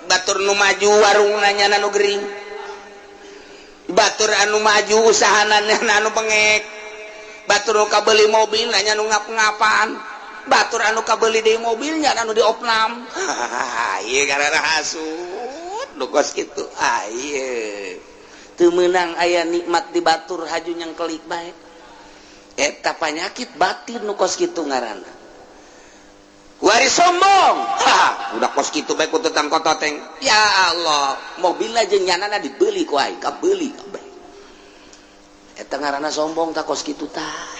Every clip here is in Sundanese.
Batur nu maju warungna nyana nu gering, batur anu maju usahana anu pengek, batur nu kabeli mobil nanya nu ngap-ngapan, batur anu kabeli deui mobilnya anu diopnam. Ieu karena hasud nu kos kitu. Ah, ieu teu meunang aya nikmat di batur, haju nyengkelik bae. Eta panyakit batin nu kos kitu ngaranna. Wari sombong. Ha, udah kos kitu bae ku tetang kototeng. Ya Allah, mobilna jeung nyanana dibeli ku aing, kabeuli kabeh. Eta ngaranna sombong tah kos kitu tah.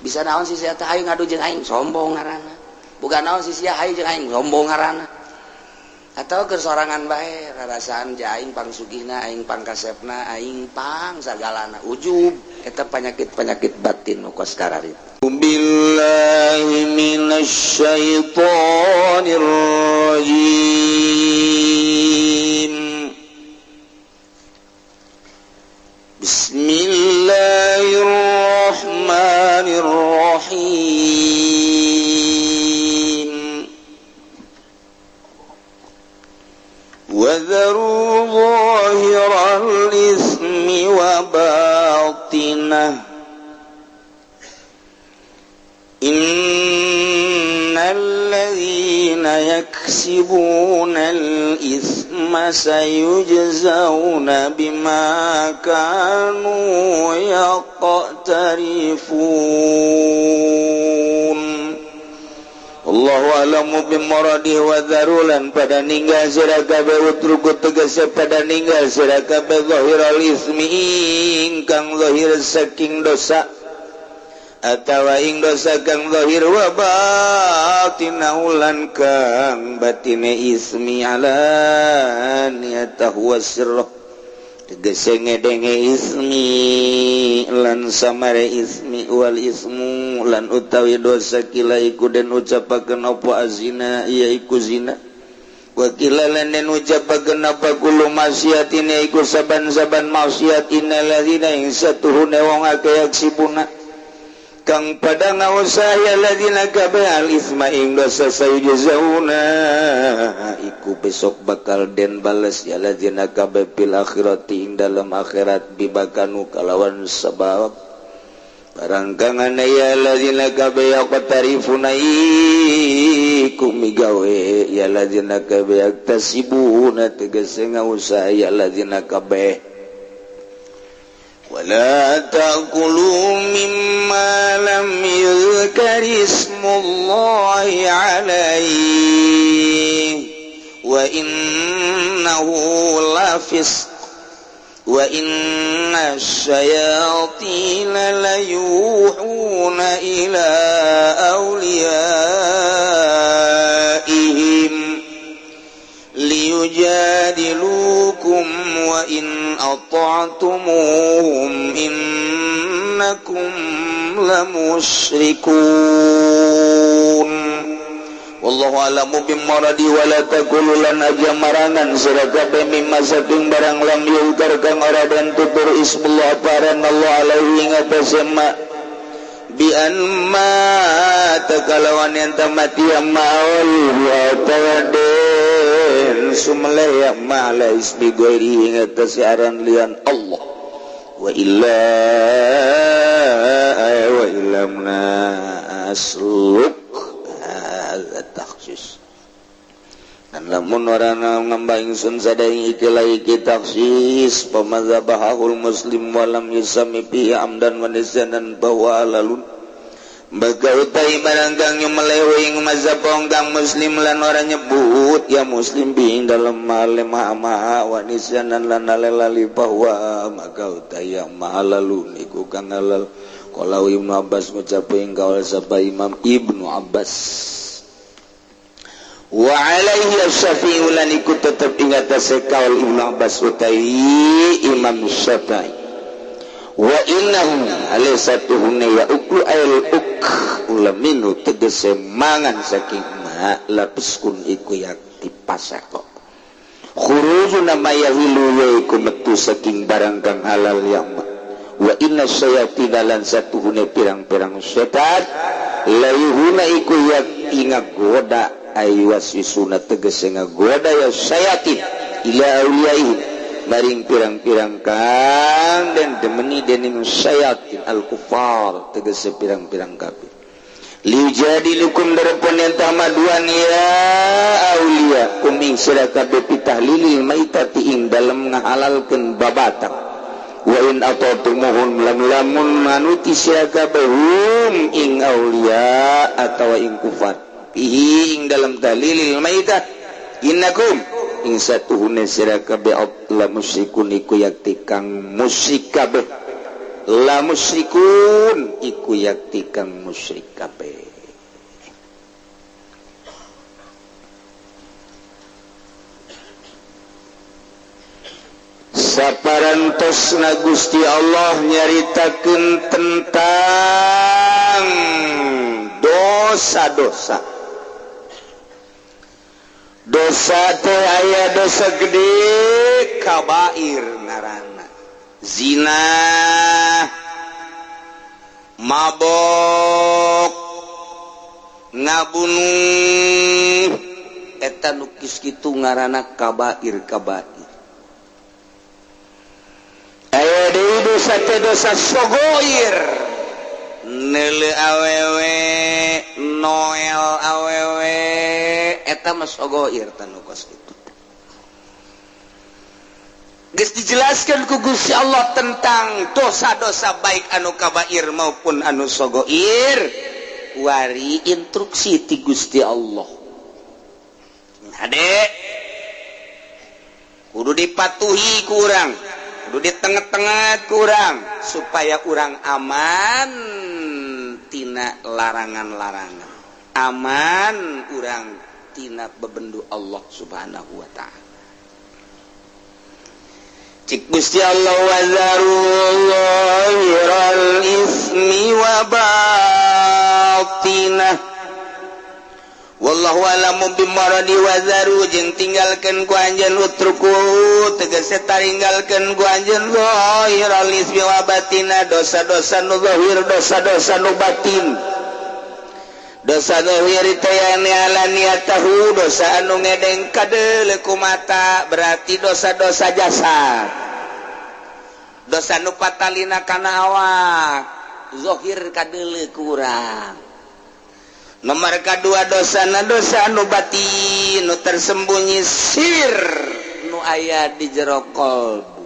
Bisa naon sih sia teh, aing ngadu jeung aing, sombong ngaranna. Boga naon sih sia, hayu jeung aing, sombong ngaranna. Atau keur sorangan bae rarasaan ja aing pang sugihna, aing pang kasepna, aing pang sagalana, ujub. Eta penyakit-penyakit batin nu kos kararitu. Billahi minasyaitonir rajim. Bismillahirrahmanirrahim. Wa dharu zahiral ismi wa batinah. Innal ladzina yaksibuna al-itsma sayujzauna bima kanu yaqtarifun. Allahu a'lamu bimuradihi wa dharulan pada ninggal sira kabeh, utruku tegese pada ninggal sira kabeh zahiral ismi ingkang zahir saking dosa atawa ing dosa kang zahir wa batina ulan kang batine ismi alaniyatahu wa sirruh tegese ngedenge ismi lan samare ismi wal ismu lan utawi dosa kila iku den ucapakeun apa azina ya iku zina wa kila lan den ucapakeun apa kullu maksiatin ya iku saban-saban maksiat innal ladzina ing satuhune wong akeh yaksibuna kang pada ngausah alladzina kabeh al isma ing dosa sayujzauna iku besok bakal den bales ya alladzina kabeh fil akhirati ing dalam akhirat bibakanu kalawan sebab barang kang ana ya alladzina kabeh yaqtarifuna iku migawe ya alladzina kabeh yaktasibuna tegese ngausah ya alladzina kabeh. ولا تأكلوا مما لم يذكر اسم الله عليه وإنه لفسق وإن الشياطين ليوحون إلى أوليائهم ليجادلوكم وإن أطعتموهم إنكم لمشركون. Wallahu a'lamu bimuradi wala taqulu lan aja marangan sira kabeh mimma saking barang lam yuzkar kang ora den tutur ismullah paran Allah alaihi ing atase ma bi an ma takalawan yang mati maul wa tawadin sumle ya ma la ismi ghairi ing atase aran lian Allah wa illa wa illamna asluk taksis dan lamun ora ngamba ingsun sadaya iki la iki taksis pamadzhabahul muslim walam yusami bi amdan wa nisyanan bahwa lalun baga utai barang kang nyumelewe ing mazhab kang muslim lan ora nyebut ya muslim bi ing dalem male maha wa nisyanan lan lali bahwa maka utai yang mahalalun iku kang halal. Kalau Ibnu Abbas ngucap ing kaul sapa Imam Ibnu Abbas wa alaihi asy-Syafi'i lan iku tetep ing atase kaul Ibnu Abbas utai Imam Syafi'i wa innahu alaysatuhunna ya uklu ayl uk ulaminu tegese mangan saking ma lapiskun iku yakti pasako khurujuna ma yahilu ya iku metu saking barang kang halal ya ma wa inna syayatina lan satuhune pirang-pirang setan layuhuna iku yakti ngagoda Aywaswisuna tegese ngagoda ya syayatin ila auliyaihim maring pirang-pirang kang dan demeni dening syayatin al-kufar tegese pirang-pirang kafir. Liujadilukum darepun yen tamaduan ya aulia kum ing sira kabeh pitahlilil maitati ing dalem ngahalalkeun babatang wa in ata'tumuhum lam lamun manuti sira kabeh hum ing aulia atawa ing kufar fihi ing dalem tahlilil maitah innakum ing satuhune sira kabeh la musyrikun iku yakti kang musyrik kabeh la musyrikun iku yakti kang musyrik kabeh. Saparantosna Gusti Allah nyaritakeun tentang dosa-dosa. Dosa teh aya dosa gede kabair ngaranna. Zina, mabok, ngabunuh, eta nu kis kitu ngaranna kabair-kabair. Aya deui dosa teh dosa sogoir, neuleu awewe, noel awewe, eta mah sogoir tanu kos kitu. Geus dijelaskan ku Gusti Allah tentang dosa-dosa baik anu kabair maupun anu sogoir, wari instruksi ti Gusti Allah. Hade kudu dipatuhi ku urang, kudu ditengah-tengah ku urang supaya urang aman tina larangan-larangan, aman urang tina bebendu Allah Subhanahu wa ta'ala. Cik Gusti Allah wazaru zahiral ismi wa batinah wallahu alamu bimaradi wazaru jeung tinggalkeun ku anjeun utruku tegese taringgalkeun ku anjeun zahiral ismi wa batinah dosa-dosa nu zahir dosa-dosa nu batin. Dosa zahir teh alaniyatahu dosa anu ngedeng kadeuleu ku mata berarti dosa-dosa jasad. Dosa nu patalina kana awak zahir kadeuleu ku urang. Nomor kadua dosana dosa anu batin nu tersembunyi sir nu aya di jero kolbu.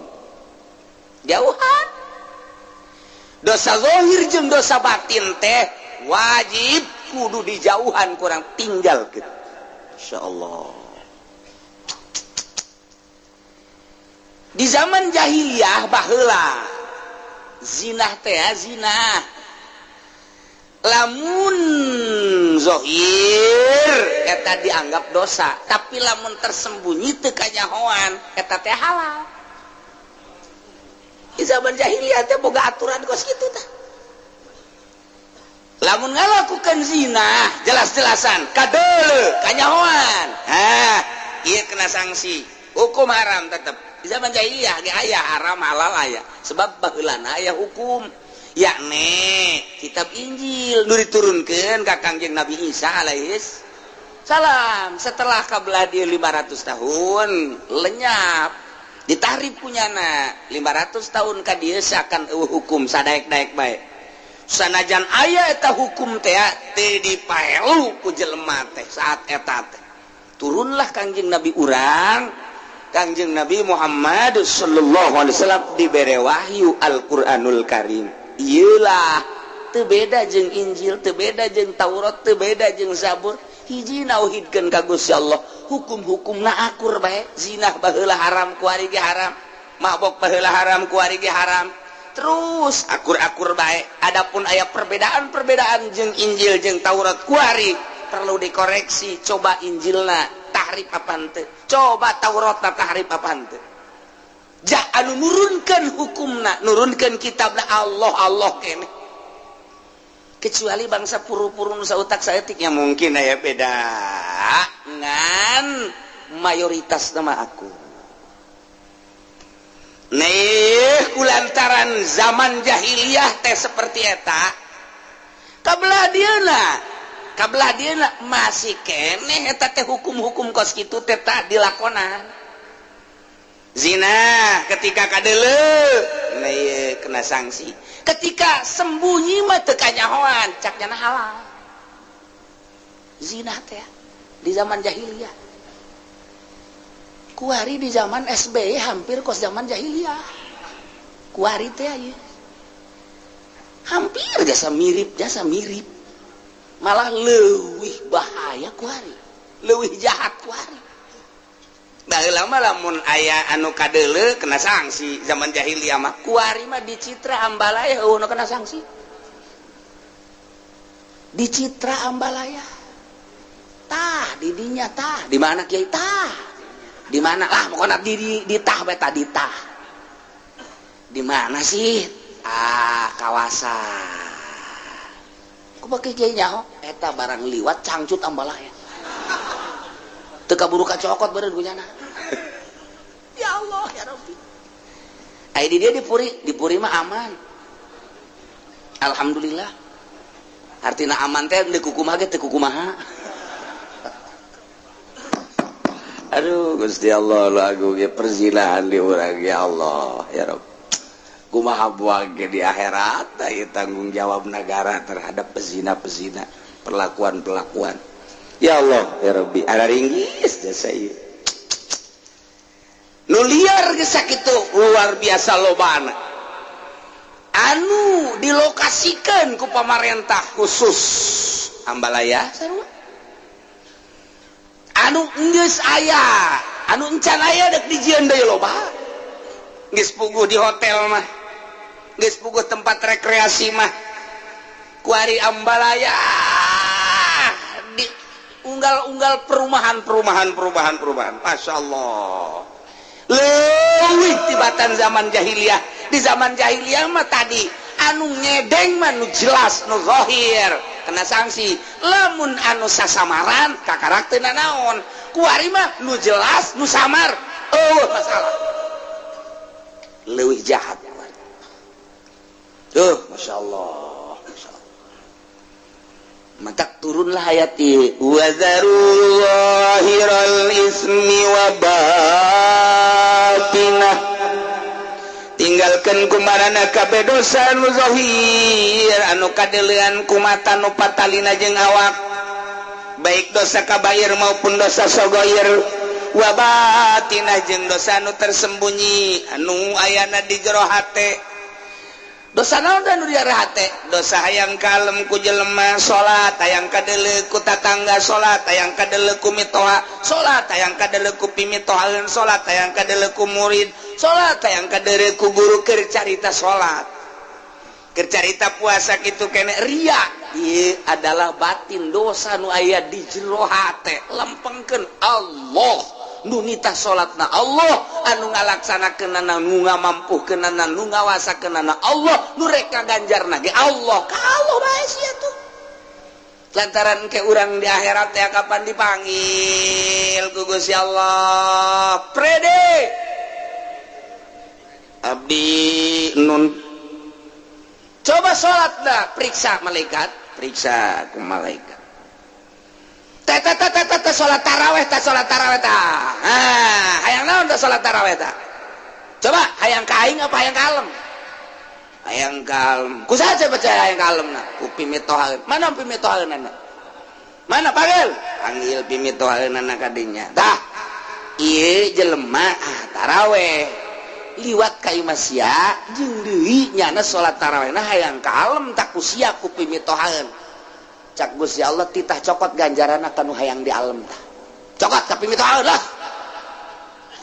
Jauhan. Dosa zahir jeung dosa batin teh wajib kudu dijauhan kurang tinggal gitu. Insyaallah. Di zaman jahiliyah baheula zinah teh zinah. Lamun zahir eta dianggap dosa, tapi lamun tersembunyi teu kanyahoan eta teh halal. Di zaman jahiliyah teh boga aturan kos kitu tah. Lamun ngalakukan zina jelas-jelasan kadeuleu kanyahoan, ha ieu kena sanksi hukum haram tetep. Di zaman jahiliyah ge aya haram halal aya, sebab baheulana aya hukum yakni kitab Injil nu diturunkeun ka Kangjeng Nabi Isa alaihis salam. Setelah kabelah dia 500 tahun lenyap ditahrif punyana 500 tahun ka dieu seakan eueuh hukum sadaek-daek bae. Sanajan aya eta hukum teh teu dipaelu ku jelema teh saat eta teh. Turunlah Kangjeng Nabi urang, Kangjeng Nabi Muhammad sallallahu alaihi wasallam dibere wahyu Al-Qur'anul Karim. Ieulah teu beda jeung Injil, teu beda jeung Taurat, teu beda jeung Zabur. Hiji nauhidkeun ka Gusti Allah, hukum-hukumna akur bae. Zinah baheula haram kuari ge haram, mabok baheula haram kuari ge haram. Terus akur-akur baik. Adapun aya perbedaan-perbedaan jeung Injil jeung Taurat kuari perlu dikoreksi. Coba Injilna tahrif apaan teu, coba Tauratna tahrif apaan teu. Jah anu nurunkeun hukumna, nurunkeun kitabna Allah Allah keneh. Kecuali bangsa puru-puru nu sautak saeutik ya mungkin aya beda. Ngan mayoritas nama aku. Nih kulantaran zaman jahiliyah teh seperti eta kabelah dieuna ka belah dieuna masih keneh eta teh hukum-hukum kos kitu teh tah dilakonan. Zina ketika kadeuleu nah ieu kena sanksi. Ketika sembunyi mah teu kanyahoan, cak nyana halal. Zina teh di zaman jahiliyah. Kuari di zaman SBY hampir kos zaman jahiliyah. Kuari teh ieu. Hampir jasa mirip, jasa mirip. Malah leuwih bahaya kuari, leuwih jahat kuari. Baheula mah lamun aya anu kadeuleu kena sanksi zaman jahiliyah mah. Kuari mah di Citra Ambalaya eueuh nu kena sanksi. Di Citra Ambalaya. Tah di dinya tah, di mana kiai tah? Di mana lah pokona di tah bae tah di tah. Di mana sih? Ah, kawasan. Ku bake kiai nyaho eta barang liwat cangcut Ambalaya. Teu kaburu kacokot beureun ku nyana. Ya Allah ya Rabbi. Ai di dia di Puri mah aman. Alhamdulillah. Artina aman teh deui kukumaha ge teu kukumaha. Aduh Gusti Allah lu agung ge perzinahan di urang ya Allah ya Rabb. Kumaha buang ge di akhirat ieu tanggung jawab negara terhadap pezina-pezina, perlakuan-perlakuan. Ya Allah ya Rabbi, ada ringgis jasa ieu. Nu liar geus sakitu luar biasa lobana. Anu dilokasikeun ku pamarentah khusus Ambalaya sarua. Anu geus aya, anu encan aya dek dijieun deui loba. Geus puguh di hotel mah. Geus puguh tempat rekreasi mah. Kuari Ambalaya di unggal-unggal perumahan. Masya Allah. Leuwih tibatan zaman jahiliyah. Di zaman jahiliyah mah tadi anu ngedeng mah nu jelas nu zahir kena sanksi. Lamun anu sasamaran kakarak teu nanaon. Kuari mah nu jelas nu samar eueuh masalah. Leuwih jahat. Tuh, Masya Allah. Masya Allah. Maka turunlah ayat ieu wa zarullahiral ismi wa batinah. Tinggalkan kumarana kabeh dosa nu zahir anu kadeulean ku mata nu patalina jeung awak, baik dosa kabair maupun dosa sogoir, wa batinah jeung dosa anu tersembunyi anu ayana di jero hate. Dosa naon anu di jero hate? Dosa hayang kalem ku jelema salat, hayang kadeuleu ku tatangga salat, hayang kadeuleu ku mitoha salat, hayang kadeuleu ku pimitohaeun salat, hayang kadeuleu ku murid salat, hayang kadeuleu ku guru keur carita salat, keur carita puasa kitu kene ria. Ieu adalah batin dosa nu aya di jero hate. Lempengkeun Allah nu nitah salatna, Allah anu ngalaksanakeunana, nu ngamampuhkeunana, nu ngawasakeunana, Allah nu rek ngaganjarna ge Allah. Ka Allah bae sia tuh. Lantaran ke urang di akhirat teh kapan dipanggil ku Gusti Allah. Prede abdi nun coba salatna periksa malaikat, periksa ku malaikat. Teta salat taraweh ta, salat taraweh ta. Ah, hayang naon ta salat taraweh ta? Coba hayang ka aing apa hayang kalem? Hayang kalem. Ku saha percaya hayang kalemna? Ku pimitohaeun. Mana pimitohaeunana? Mana panggil? Panggil pimitohaeunana ka dinya. Tah, ieu jelema ah taraweh. Liwat ka imah sia jeung deui nyana salat tarawehna hayang kalem tak ku sia ku pimitohaeun. Cak Gusti Allah titah cokot ganjaranna kanu hayang di alam tah. Cokot tapi mitohaeun lah.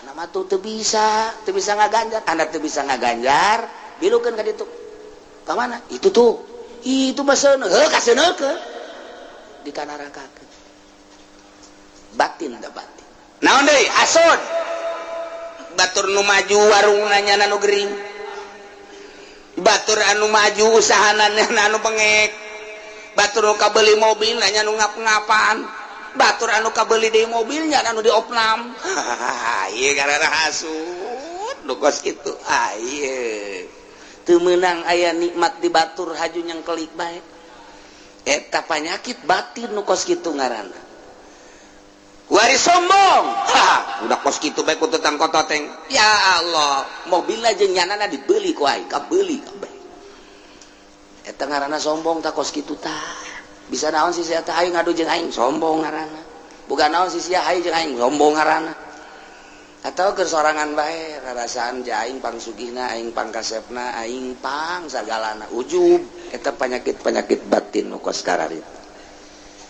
Ana mah tuh teu bisa ngaganjar. Anda teu bisa ngaganjar, bilukeun ka ditu. Ka mana? Itu tuh. Itu mah seuneu, heuh kaseuneukeun. Di kanarakakeun. Batin da batin. Naon deui? Hasud. Batur nu maju warungna nyana nu gering. Batur anu maju usahana nyana anu bengek. Batur nu kabeuli mobil nanya nu ngap-ngapan. Batur anu kabeuli deui mobilnya anu diopnam. Ieu karena hasud nu kos kitu. Ah ieu teu meunang aya nikmat di batur haju nyangkelik bae. Eta panyakit batin nu kos kitu ngaranna. Wari sombong. Ha, udah kos kitu bae ku tetang kototeng. Ya Allah, mobil jeung nyanana dibeli ku aing, kabeuli kabeh. Eta ngaranna sombong tah kos kitu tah. Bisa naon sih sia teh aing ngadu jeung aing sombong ngaranna. Bukan naon sih sia aing jeung aing sombong ngaranna. Atau keur sorangan bae rarasaan ja aing pangsugihna, aing pangkasepna, aing pang sagalana ujub. Eta penyakit-penyakit batin nu kos kararitu.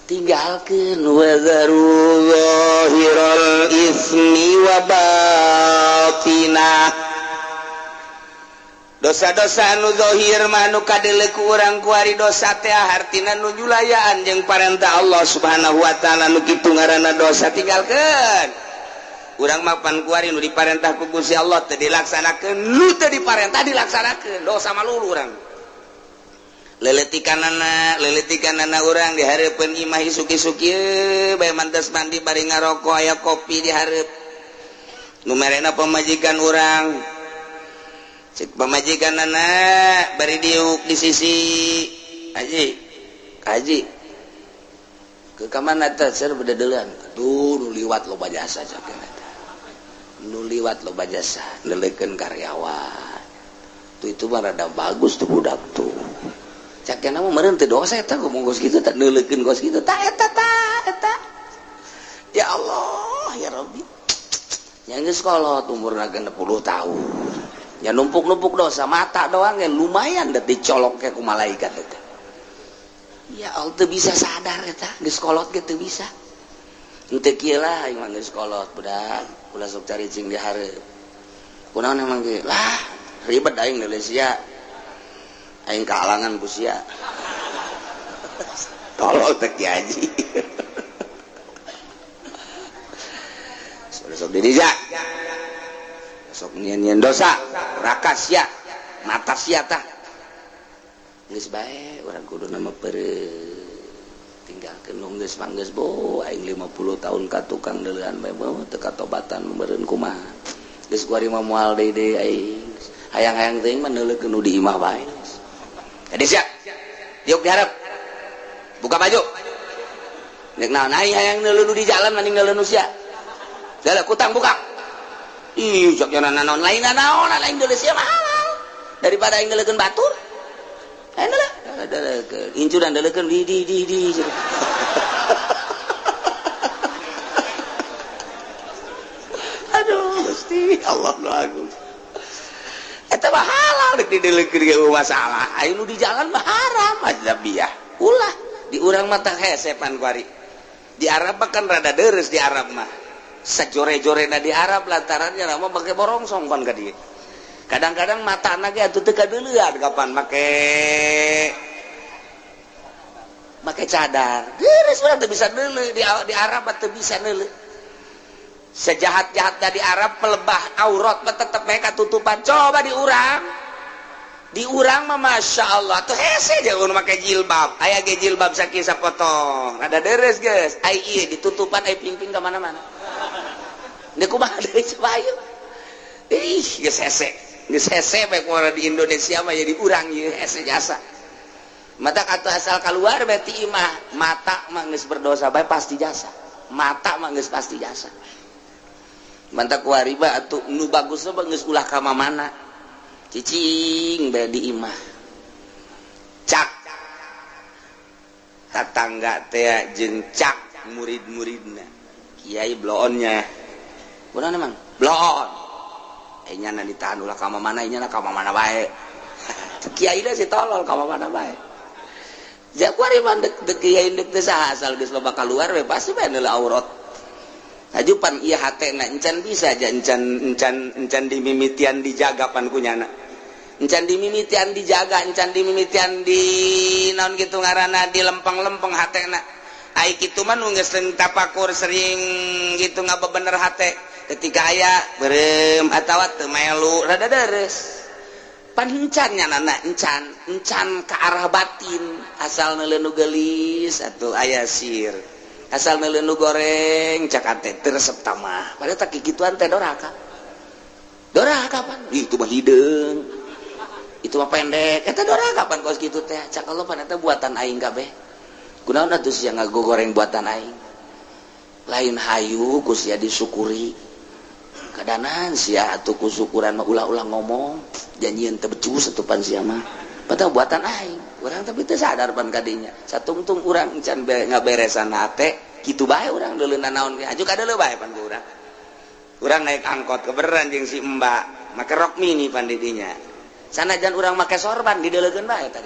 Tinggalkeun wazaru zahiral ismi wa batinah. Dosa-dosa anu zahir mah nu kadeuleu ku urang kuari dosa teh hartina nu nyulayaan jeung parentah Allah Subhanahu wa taala nu kitu ngaranna dosa tinggalkeun. Urang mah pan kuari nu diparentah ku Gusti Allah teu dilaksanakeun, nu teu diparentah dilaksanakeun, dosa malulu urang. Leletikanana urang di hareupeun imah isuk-isuk ieu bae mantes mandi bari ngaroko aya kopi di hareup. Nu merena pamajikan urang. Cek pamajikanana bari diuk di sisi haji. Haji. Ke ka mana teh ser bededeulan. Aduh nu liwat loba jasa cek eta. Nu liwat loba jasa leleukeun karyawan. Tuh itu mah rada bagus tuh budak tuh. Cakena mah meureun teu dosa eta ngomong kos kitu tah neuleukeun kos kitu tah eta tah eta. Ya Allah ya Rabbi. Nya geus kolot umurna 60 tahun. Nya numpuk-numpuk dosa mata doang yang lumayan da dicolok ke ku malaikat eta. Ya Allah teu bisa sadar eta geus kolot ge teu bisa. Henteu kieu lah aing mah geus kolot budak ulah sok caricing di hareup. Kunaon emang ge lah ribet aing Malaysia. Aing kalangan ku sia. Tolol teh Ki Haji. Sok diri ja. Sok nyian-nyian dosa, raka sia, mata sia tah. Geus bae urang kudu nama peureut. Tinggalkeun nu geus manggeus bo aing 50 tahun ka tukang deuleuan bae bo teu katobatan meureun kumaha. Geus kuari mah moal deui deui aing. Hayang-hayang teuing mah neuleukeun nu di imah bae. Jadi siap, diuk diharap, buka baju. Nek naon aing hayang neuleuh di jalan mending neuleuh sia. Dalah kutang buka. Ih, sok naon lain naon lain deuleuh sia mah halal. Daripada aing neuleukeun batur. Aing deuleuh, deuleukeun. Incuran deuleukeun di. Aduh, Gusti Allah nu agung. Eta mah halal dek dideleukeun ge masalah. Aing nu di jalan mah haram ajnabiah. Ulah di urang mah tah hesepan kuari. Di Arab mah kan rada deres di Arab mah. Sajore-jorena di Arab lantarannya mah make borongsong pan ka dieu. Kadang-kadang matana ge atuh teu kadeuleuan kapan make cadar. Deres urang teu bisa deuleu di Arab mah teu bisa deuleu. Sejahat-jahatnya di Arab pelebah aurat mah tetep mereka tutupan. Coba di urang mah masya Allah tuh hese jeung make jilbab. Aya ge jilbab sakieu sapotong. Rada deres geus. Ai ieu ditutupan ai pingping ka mana-mana. Deuk kumaha deui coba ayo. Ih geus hese. Geus hese bae kumaha di Indonesia mah jadi urang ieu hese jasa. Mata atuh asal kaluar berarti imah mata mah geus berdosa bae pasti jasa. Mata mah geus pasti jasa. Mantap kuari mah atuh nu bagusna mah geus ulah ka mamana. Cicing bae di imah. Cak tatangga teh jeung cak murid-muridna. Kiai bloonnya. Kunaon emang? Bloon. Nyana ditahan ulah ka mamana, nyana ka mamana bae. Kiai da si tolol ka mamana bae. Ja kuari mah dek kiai dek teh saha asal geus loba kaluar we pasti bae neuleuh aurat. Hajupan ieu hatena encan bisa aja encan dimimitian dijaga pan kunyana. Encan dimimitian dijaga, encan dimimitian di naon kitu ngaranna di lempeng-lempeng hatena. Ai kitu mah nu geus sering tapakur sering gitu ngabebener hate. Ketika aya beureum atawa teu melu rada deres. Pan encan nyanana encan ke arah batin asal neuleuh nu geulis atuh aya sir. Asal neuleuh nu goreng cak ate teu resep tamah. Padahal tak kikituan teh doraka. Doraka pan. Ih, itu mah hideung. Itu mah pendek. Eta doraka pan kos kitu teh. Cak Allah pan eta buatan aing kabeh. Kunaon atuh sia ngagogoreng buatan aing. Lain hayu ku sia disyukuri. Kadanan sia atuh ku syukuran mah ulah-ulah ngomong, janjieun teu becus atuh pan sia mah. Padahal buatan aing, urang tapi teu sadar pan kadinya. Satungtung urang can ngaberesan hate, kitu bae urang deuleuna naon ge aju kadeuleu bae pan ku urang. Urang naik angkot keberan jeung si Mbak, make rok mini pan di dinya. Sanajan urang make sorban dideulekeun bae tadi.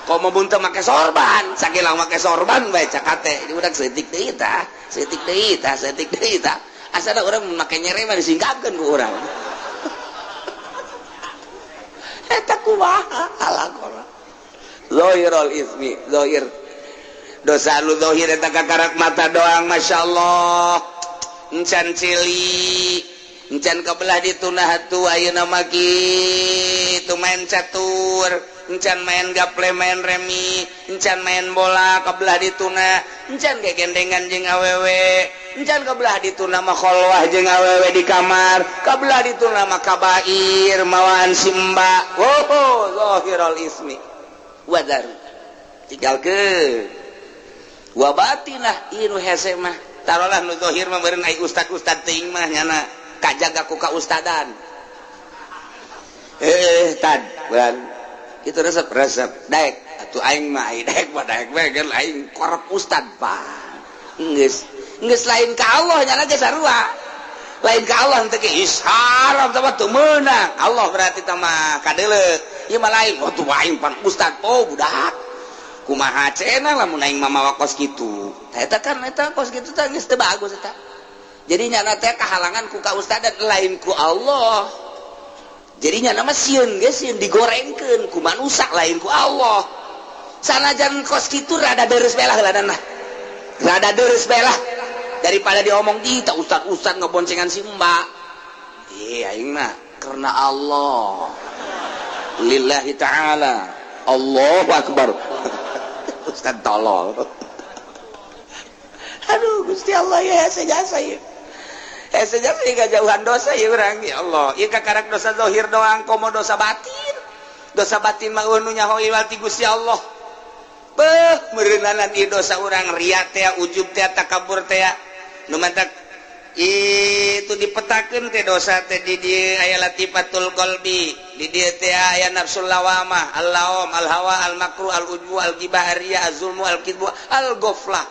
Komo mun teu make sorban, sakilang make sorban bae cakate. Di urang seutik deui tah, seutik deui tah, seutik deui tah. Asana urang make nyere mah disingkapkeun ku urang. Eta kumaha alakona. Zahirul ismi, zahir. Dosa lu zahir eta kakarak mata doang, masyaallah. Encan cili, encan kebelah ditunah atuh ayeuna mah kitu main catur, encan main gaple, main remi, encan main bola kebelah dituna, encan gegendengan jeung awewe, encan kebelah dituna mah kholwah jeung awewe di kamar, kebelah dituna mah kabair mawaan si mbak. Oh, zahirul ismi wadar tinggalkeun wa batinah ieu nu hese mah. Tarolah nu zahir mah meureun ai ustad-ustad teuing mah nyana kajaga ku kaustadan. Tad bulan itu resep daek atuh aing mah ai daek mah daek we geun aing korep ustad pak. Geus geus lain ka Allah nyana ge sarua. Lain ka Allah teh ge haram teh teu meunang. Allah berarti teh mah kadeuleu. Ieu mah lain oh tuh aing pan ustad oh budak. Kumaha cenah lamun aing mah mawa kos kitu. Tah eta kan eta kos kitu teh geus teu bagus eta. Jadi nyana teh kahalangan ku kaustadan lain ku Allah. Jadi nyana mah sieun ge sieun digorengkeun ku manusa lain ku Allah. Sanajan kos kitu rada deres belah heulanan lah. Rada deres belah daripada diomong di tah ustad-ustad ngeboncengan si mbak. Aing mah karena Allah. Lillahi ta'ala. Allahu akbar. Ustad tolol. Aduh Gusti Allah ya hese jasa ieu. Hese jasa ieu kajauhan dosa ieu urang ya Allah. Ieu kakarak dosa zahir doang komo dosa batin. Dosa batin mah nu nyaho ieu ti Gusti Allah. Beuh meureunanan ieu dosa urang riya teh, ujub teh, takabur teh. Nu mantak itu dipetakeun teh dosa teh di dieu aya latifatul qalbi, di dieu teh aya nafsul lawamah, al-laum, al-hawa, al-makru, al-ujbu, al-ghibah, ar-riya, az-zulmu, al-kidbu, al-ghaflah.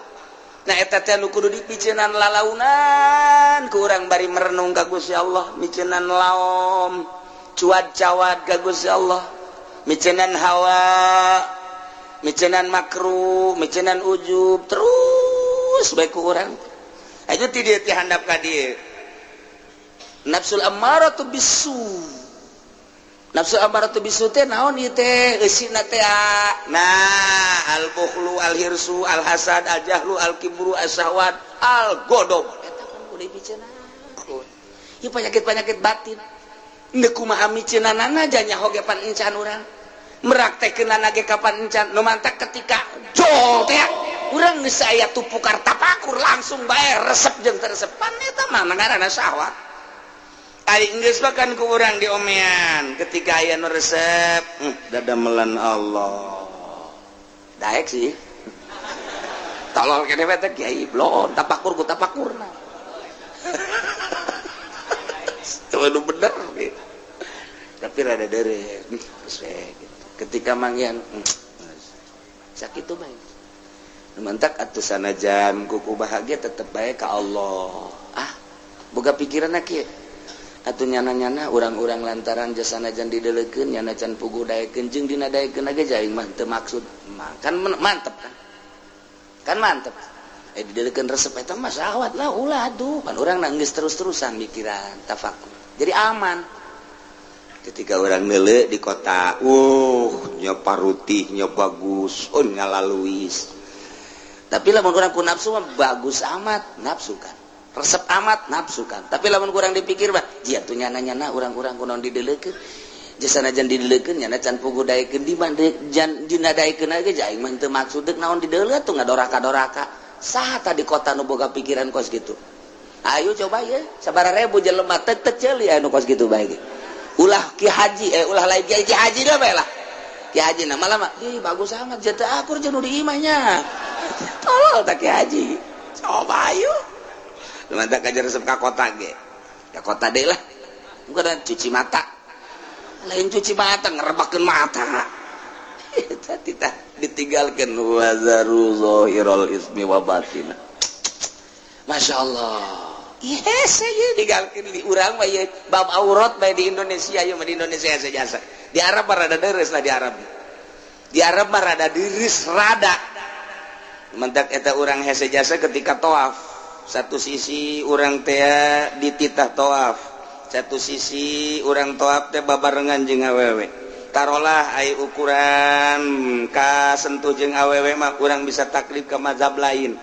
Nah eta teh nu kudu dipiceunan lalaunan ku urang bari merenung ka Gusti Allah, miceunan laom, cuad-cawad ka Gusti Allah, miceunan hawa, miceunan makru, miceunan ujub, terus bae ku urang. Aja ti dieu ti handap ka dieu. Nafsul ammaratu bisu. Nafsul ammaratu bisu teh naon ieu teh eusina teh? Nah, al-bukhlu, al-hirsu, al-hasad, al-jahlu, al-kibru, as-syahwat, al-ghadab. Eta kan kudu dipiceunaan. Ieu penyakit-penyakit batin. Neuk kumaha miceunanana nyaho ge pan encan urang. Meraktekeunana ge kapan encan. Nu mantak ketika jol teh urang geus aya tupukar tapakur langsung bae resep jeung teresepan eta mah ngaranna syahwat. Ari geus mah kan ku urang diomean ketika aya nu resep, dadamelan Allah. Daek sih. Tolol kene we teh kiai blon tapakur ku tapakurna. Teu bener gitu. Tapi rada deure geus we gitu. Ketika manggihan sakitu bae. Mantak atuh sanajan kuku bahagia tetep bae ka Allah. Ah, boga pikiran kieu. Atuh nyana-nyana urang-urang lantaran jasanajan dideulekeun nyana can puguh daekeun jeung dina daekeun ge aing mah teu maksud. Kan mantep kan. Kan mantep. Dideulekeun resep eta mah syahwat lah ulah atuh. Pan urang geus terus-terusan mikiran tafakur. Jadi aman. Ketika orang neuleuh di kota, nya parutih nya bagus, oh ngalaluis. Tapi lamun kurang ku nafsu mah bagus amat nafsu kan. Resep amat nafsu kan. Tapi lamun kurang dipikir mah jia tuh nyana-nyana urang-urang kunaon dideulekeun. Jasanajan dideulekeun nyana can puguh daekeun di jan dina daekeun ge aing mah teu maksud deuk naon dideuleu tuh ngadoraka-doraka. Saha tah di kota nu boga pikiran kos kitu? Ayo coba ye, sabaraha ribu jelema teu teu ceuli anu kos kitu bae ge. Ulah ki haji ulah lain ki haji dah bae lah. Ki Haji na malah mah ih bagus amat jatuh akur jeung nu di imahnya. Tolol tak Ki Haji. Coba ayo. Lumantak aja resep ka kota ge. Ka kota deui lah. Bukan cuci mata. Lain cuci mata ngerebakeun mata. Eta titah ditinggalkeun wazaru zahirul ismi wa batina. Masya Allah. Yes, saya digalkeun di urang mah ieu bab aurat bae di Indonesia ieu mah di Indonesia jasa. Di Arab mah rada deres lah di Arab. Di Arab mah rada deres rada. Mentak eta urang hese jasa ketika tawaf. Satu sisi urang teh dititah tawaf. Satu sisi urang tawaf teh babarengan jeung awewe. Tarolah ai ukuran kasentuh jeung awewe mah urang bisa taklid ke mazhab lain.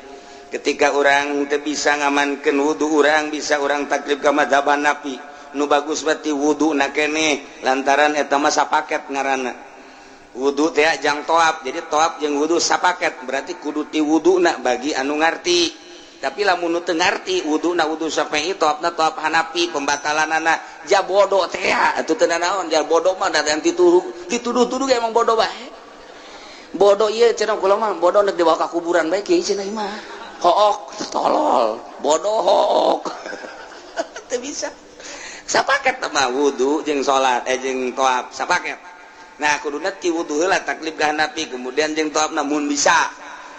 Ketika orang teu bisa ngamankeun wudu urang bisa urang taklid ka mazhab Hanafi. Nu bagus berarti wudu na keneh lantaran eta mah sapaket ngaranna. Wudu teh jang tawaf, jadi tawaf jeung wudu sapaket berarti kudu ti wuduna bagi anu ngarti. Tapi lamun nu teu ngarti wuduna wudu Syafi'i tawafna tawaf Hanafi pembatalanana ja bodoh teh atuh teu nanaon ja bodoh mah da dituduh-tuduh emang bodoh bae. Bodoh ieu cenah kula mah bodoh nek dibawa ka kuburan bae kieu cenah mah. Hook tolol bodoh hook teu bisa sapaket mah wudu jeung salat jeung tawaf sapaket. Nah kuduna ti wudu heula taklid ka Hanafi kemudian jeung tawafna mun bisa.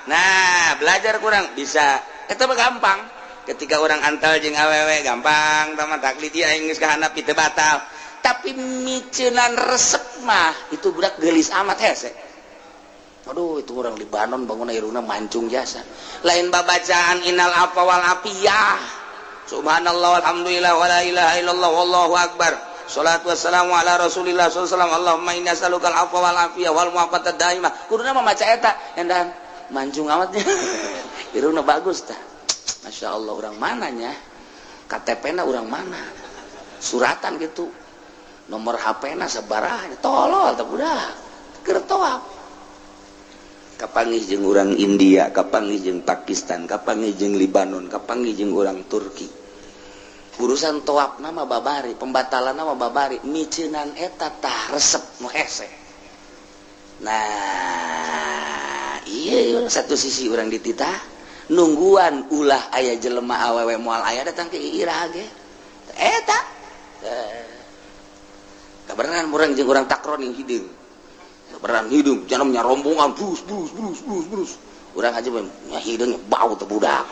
Nah belajar kurang bisa eta mah gampang. Ketika orang antal jeung awewe gampang tah mah taklid ieu aing geus ka Hanafi teu batal. Tapi miceunan resep mah itu budak geulis amat hese. Aduh itu orang Libanon bangun irungna mancung jasa. Lain babacaan innal afwa wal afiyah. Subhanallah walhamdulillah wala ilaha illallah wallahu akbar. Salatu wassalamu ala Rasulillah sallallahu alaihi wasallam. Allahumma inna as'alukal afwa wal afiyah wal mu'afatad daimah. Kuduna mah maca eta endan mancung amatnya. Irungna bagus tah. Masya Allah orang mananya? KTP-na orang mana? Suratan gitu. Nomor HP-na sabaraha? Tolol tah budak. Keur tawaf. Kapanggih jeung urang India, kapanggih jeung Pakistan, kapanggih jeung Libanon, kapanggih jeung urang Turki. Urusan tawaf nama babari, pembatalan nama babari, miceunan eta tah resep nu hese. Nah, iya satu sisi urang dititah nungguan ulah aya jelema awewe moal aya datang ke ira ge. Eta. Kabeneran urang jeung urang takron yang hideung. Beran hidung, jangan rombongan, brus brus brus brus brus. Urang aja hidungnya bau teu budak.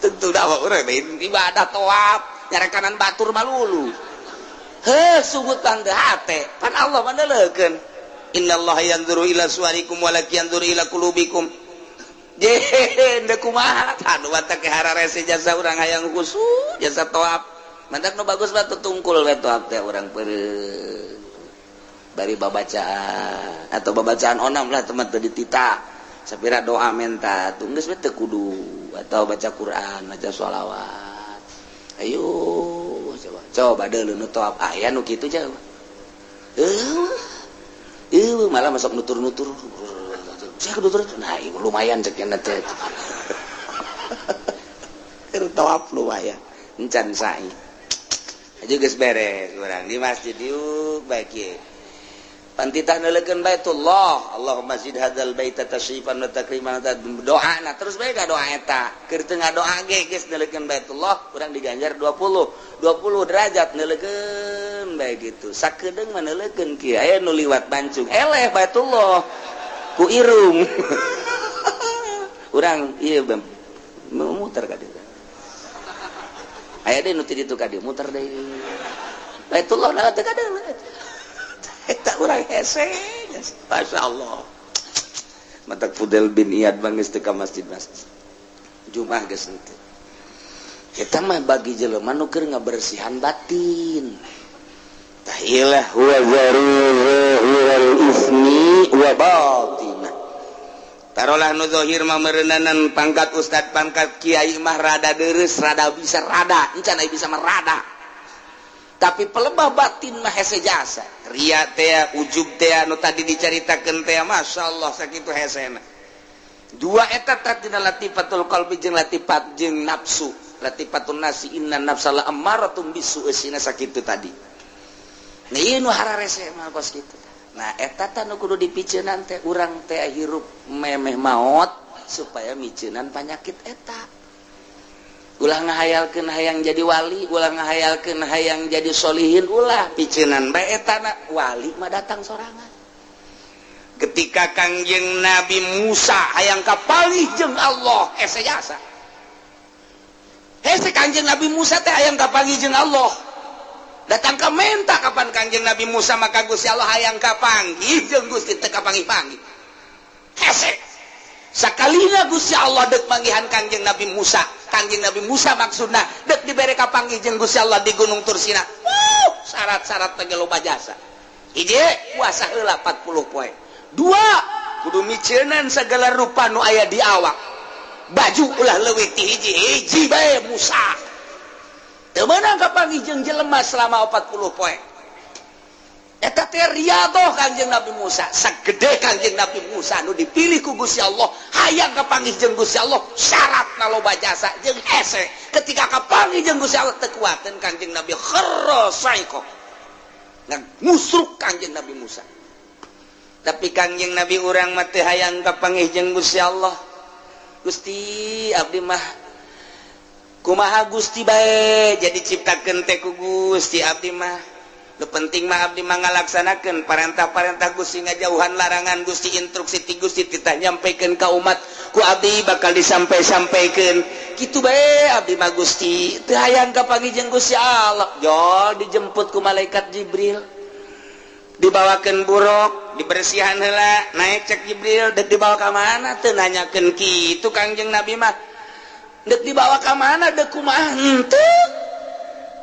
Tentu dah urang ibadah tawaf, nyarekanan batur malulu. Heh, sungutan teu hate, pan Allah mah neuleukeun. Innallaha yanzuru ila suwarikum walakin yanzuru ila qulubikum. Je, deuk kumaha? Anu batak hararese jasa urang hayang khusyuk, jasa tawaf. Mantak nu bagus mah tutungkul we tawaf teh urang peureum. Bari babacaan atau babacaan onam lah teman teu ditita sapira doa menta tuh geus we teu kudu atau baca Quran baca sholawat ayo coba coba deuleu nu tawaf aya nu kitu jauh malah masuk nutur-nutur saya nutur nah lumayan cek nya teh keur tawaf lumayan encan sa'i aja geus beres urang di masjid diuk bae kieu. Pantitah neuleukeun Baitullah, Allahumma zid hadzal baita tashrifan wa takriman doa na terus bae ka doa eta. Keur teu ngadoa ge geus neuleukeun Baitullah, urang diganjar 20 derajat neuleukeun bae gitu. Sakedeung mah neuleukeun kieu aya nu liwat bancung, eleh Baitullah ku irung. Urang ieu muter ka dieu. Aya deui nu ti ditu ka dieu muter deui. Baitullah na teu kadeung. Eta urang hese, Masya Allah. Matak Fudel bin Iyad bangis teu ka masjid-masjid. Jumat geus henteu. Eta mah bagi jelema nu keur ngabersihan batin. Tah ieu lah huwa zahirul ismi wa batinah. Tarolah nu zahir mah meureunanan pangkat ustad pangkat kiai mah rada deureuss, rada bisa rada, encan aya bisa mah rada. Tapi pelebah batin mah hese jasa. Ria teh, ujub teh nu tadi dicaritakeun teh, masyaallah sakitu hesena. Dua eta tadina latifatul qalbi jeung latifat jeung nafsu. Latifatun nasi inna nafsala ammaratum bisu eusina sakitu tadi. Nah ieu nu hararese mah kos kitu. Nah eta tah nu kudu dipiceunan teh urang teh hirup memeh maot supaya miceunan panyakit eta. Ulah ngahayalkeun hayang jadi wali, ulah ngahayalkeun hayang jadi solihin, ulah piceunan bae eta na wali mah datang sorangan. Ketika Kangjeng Nabi Musa hayang kapanggih jeung Allah, hese jasa. Hese Kangjeng Nabi Musa teh hayang kapanggih jeung Allah. Datang ka menta kapan Kangjeng Nabi Musa maka Gusti Allah hayang kapanggih jeung Gusti teu kapanggih-panggih. Hese. Sakalina Gusti Allah deuk manggihan Kangjeng Nabi Musa. Kangjeng Nabi Musa maksudna deuk dibere kapanggih jeung Gusti Allah di Gunung Tursina. Wuh, syarat-syarat teh loba jasa. Hiji, puasa heula 40 poe. Dua, kudu miceunan segala rupa nu aya di awak. Baju ulah leuwih ti hiji, hiji bae Musa. Teu meunang kapanggih jeung jelema selama 40 poe. Eta teh riadoh Kangjeng Nabi Musa, sagede Kangjeng Nabi Musa nu dipilih ku Gusti Allah, hayang kapanggih jeung Gusti Allah, syaratna loba jasa jeung hese. Ketika kapanggih jeung Gusti Allah teu kuateun Kangjeng Nabi kharra saiko. Ngusruk Kangjeng Nabi Musa. Tapi Kangjeng Nabi urang mah teu hayang kapanggih jeung Gusti Allah. Gusti abdi mah kumaha Gusti bae jadi ciptakeun teh ku Gusti abdi mah. Nu penting mah abdi mah ngalaksanakeun parentah-parentah Gusti, ngajauhan larangan Gusti, instruksi ti Gusti titah nyampikeun ka umat ku abdi bakal disampai-sampaikeun. Kitu bae abdi mah Gusti teu hayang kapanggih jeung Gusti Allah. Jol dijemput ku malaikat Jibril. Dibawakeun buruk, dibersihan heula, naik cek Jibril, deuk dibawa ka mana teu nanyakeun kitu Kangjeng Nabi mah. Deuk dibawa ka mana deuk kumaha henteu.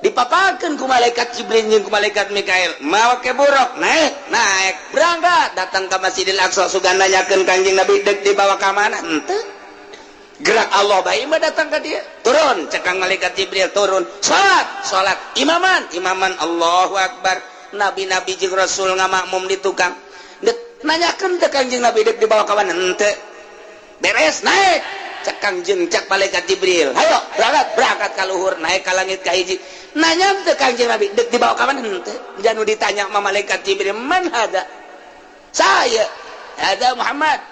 Dipapakeun ku malaikat Jibril jeung ku malaikat Mikail, mawa ke buruk, naik, naik, berangkat datang ka Masjidil Aqsa sugan nanyakeun Kangjeng Nabi deuk dibawa ka mana henteu. Gerak Allah bae mah datang ka dia. Turun cek kang malaikat Jibril turun, salat, salat, imaman, imaman Allahu Akbar. Nabi-nabi jeung rasul ngamakmum di tukang. Deuk nanyakeun teh Kangjeng Nabi deuk dibawa ka mana henteu. Beres naik cek Kangjeng cek malaikat Jibril, hayo berangkat, berangkat ka luhur, naik ka langit ka hiji. Nanya teh Kangjeng Nabi deuk dibawa ka mana henteu. Janu ditanya sama malaikat Jibril, man hada? Saya, hada Muhammad.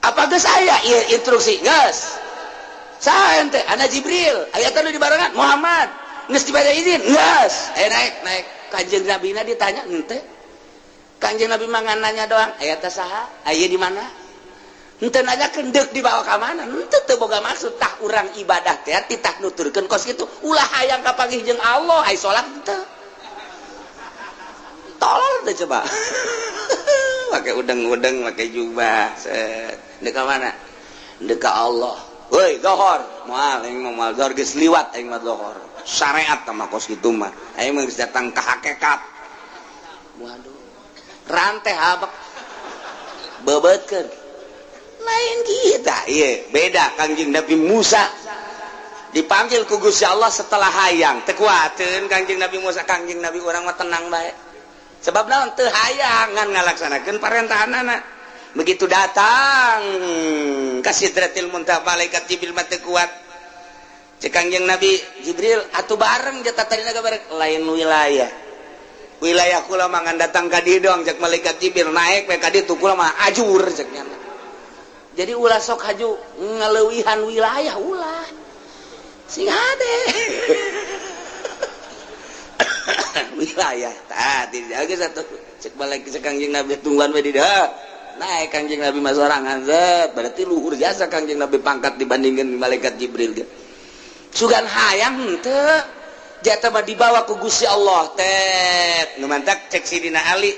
Apa geus aya ieu instruksi? Geus. Saya teh ana Jibril, aya teh nu dibarengan Muhammad. Geus dibere izin? Geus. Naik, naik. Kangjeng Nabi na ditanya henteu. Kangjeng Nabi mah nanya doang, aya teh saha? Aya di mana? Henteu nanyakeun deuk dibawa ka mana? Henteu teu boga maksud tah urang ibadah teh titah nuturkeun kos kitu. Ulah hayang kapanggih jeung Allah, ai salat henteu. Tolol teh coba. Pakai udeng-udeng, pakai jubah. Set. Deuk ka mana? Deuk ka Allah. Woi, zohor. Moal aing mah moal zohor geus liwat aing mah zohor. Syariat mah kos kitu mah. Aing mah geus datang ka hakikat. Waduh. Rantai habak. Bebeutkeun. Lain kita, iya beda Kangjeng Nabi Musa dipanggil ku Gusti Allah setelah hayang teu kuateun Kangjeng Nabi Musa. Kangjeng Nabi urang mah tenang bae sebab naon teu hayang ngan ngalaksanakeun parentahanana. Begitu datang ka Sidratil Muntaha malaikat Jibril mah teu kuat. Cek Kangjeng Nabi Jibril atuh bareng jatah tadina bareng lain wilayah. Wilayah kula mah ngan datang ka dieu doang cek malaikat Jibril naik we ka ditu kula mah ajur cek nya. Jadi ulah sok haju ngaleuwihan wilayah ulah sing hade. Wilayah tah dijaga satu cek balik cek Kangjeng Nabi tungguan we di dieu. Naik Kangjeng Nabi mah sorangan zet berarti luhur jasa Kangjeng Nabi pangkat dibandingkeun malaikat Jibril ge. Sugan hayang henteu jatah mah dibawa ku Gusti Allah tet nu mantak cek Sidina Ali.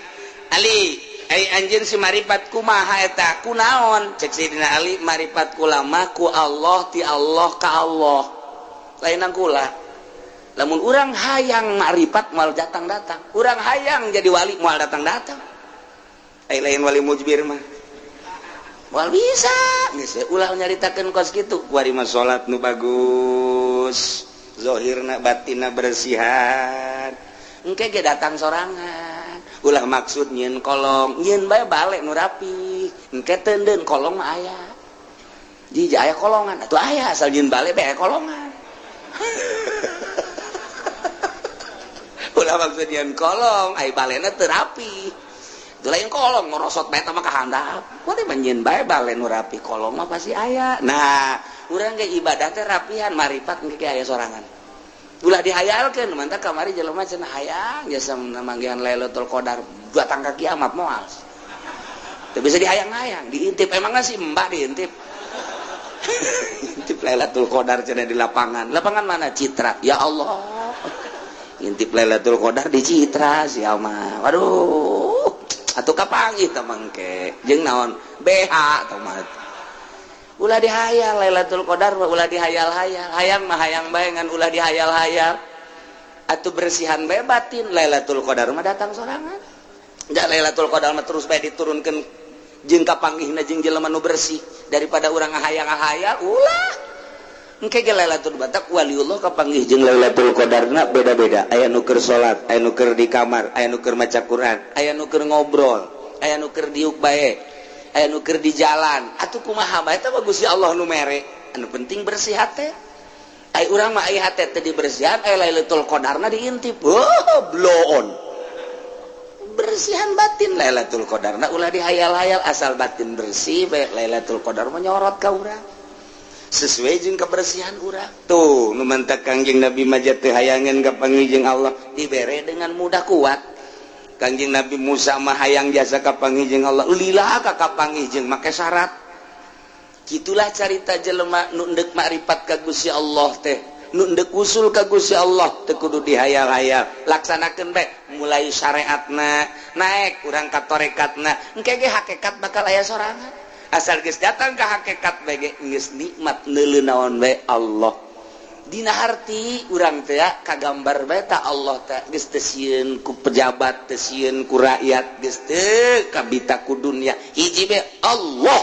Ali ai anjeun si maripat kumaha eta kunaon cek Sidina Ali maripat kula mah ku Allah ti Allah ka Allah lainan kula. Lamun urang hayang maripat moal datang-datang, urang hayang jadi wali moal datang-datang. Ai lain wali mujbir mah moal bisa geus ulah nyaritakeun kos kitu. Kuari mah salat nu bagus zahirna batinna bersihan engke ge datang sorangan. Ulah maksud nyieun kolong, nyieun bae balik nu rapi. Engke teundeun kolong mah aya. Jiji aya kolongan, atuh aya asal nyieun balik bae kolongan. Itulah maksudnya kolong, ai balena teu rapi. Itu lain kolong ngorosot bae mah ka handap. Kuari mah bae balen nu rapi, kolong mah pasti aya. Nah, urang ge ibadah teh rapihan, maripat engke aya sorangan. Ulah dihayalkeun, mantap kamari jelema cenah hayang jasa manggihan Lailatul Qadar datang ka kiamat moal. Teu bisa dihayang-hayang, diintip emangna si Mbak diintip. Intip Lailatul Qadar cenah di lapangan. Lapangan mana? Citra. Ya Allah. Intip Lailatul Qadar di Citra sia mah. Waduh. Atuh kapanggih tah mangke. Jeung naon? BH tah mah. Ulah dihayal Lailatul Qadar mah ulah dihayal-hayal. Hayang mah hayang bae ngan ulah dihayal-hayal. Atuh bersihan bae batin Lailatul Qadar mah datang sorangan. Da Lailatul Qadar mah terus bae diturunkeun jeung kapanggihna jeung jelema nu bersih daripada urang ngahayang-ngahayal ulah. Engke ge Lailatul Batak waliullah kapanggih jeung Lailatul Qadarna beda-beda. Aya nu keur salat, aya nu keur di kamar, aya nu keur maca Quran, aya nu keur ngobrol, aya nu keur diuk bae, aya nu keur di jalan. Atuh kumaha bae teh bagus ya Allah nu mere. Anu penting bersih hate. Ai urang mah ai hate teh dibersihan, ai Lailatul Qadarna diintip. Oh, bloon. Bersihan batin Lailatul Qadarna ulah dihayal-hayal, asal batin bersih bae Lailatul Qadar menyorot ka urang. Sesuai jeung kebersihan urang. Tuh, nu mantak Kangjeng Nabi majat teu hayangeun ka panggih jeung Allah dibere dengan mudah kuat. Kangjeng Nabi Musa mah hayang jasa ka panggih jeung Allah, lila ka kapanggih jeung make syarat. Kitulah carita jelema nu endek makrifat ka Gusti Allah teh, nu endek usul ka Gusti Allah teu kudu dihayal-hayal. Laksanakeun bae mulai syariatna, naik urang ka tarekatna, engke ge hakikat bakal aya sorangan. Asal geus datang ka hakikat bae ge geus nikmat neuleu naon bae Allah. Dina harti urang teh kagambar bae ta Allah teh geus teu sieun ku pejabat, teu sieun ku rakyat, geus teu kabita ku dunya. Hiji bae Allah.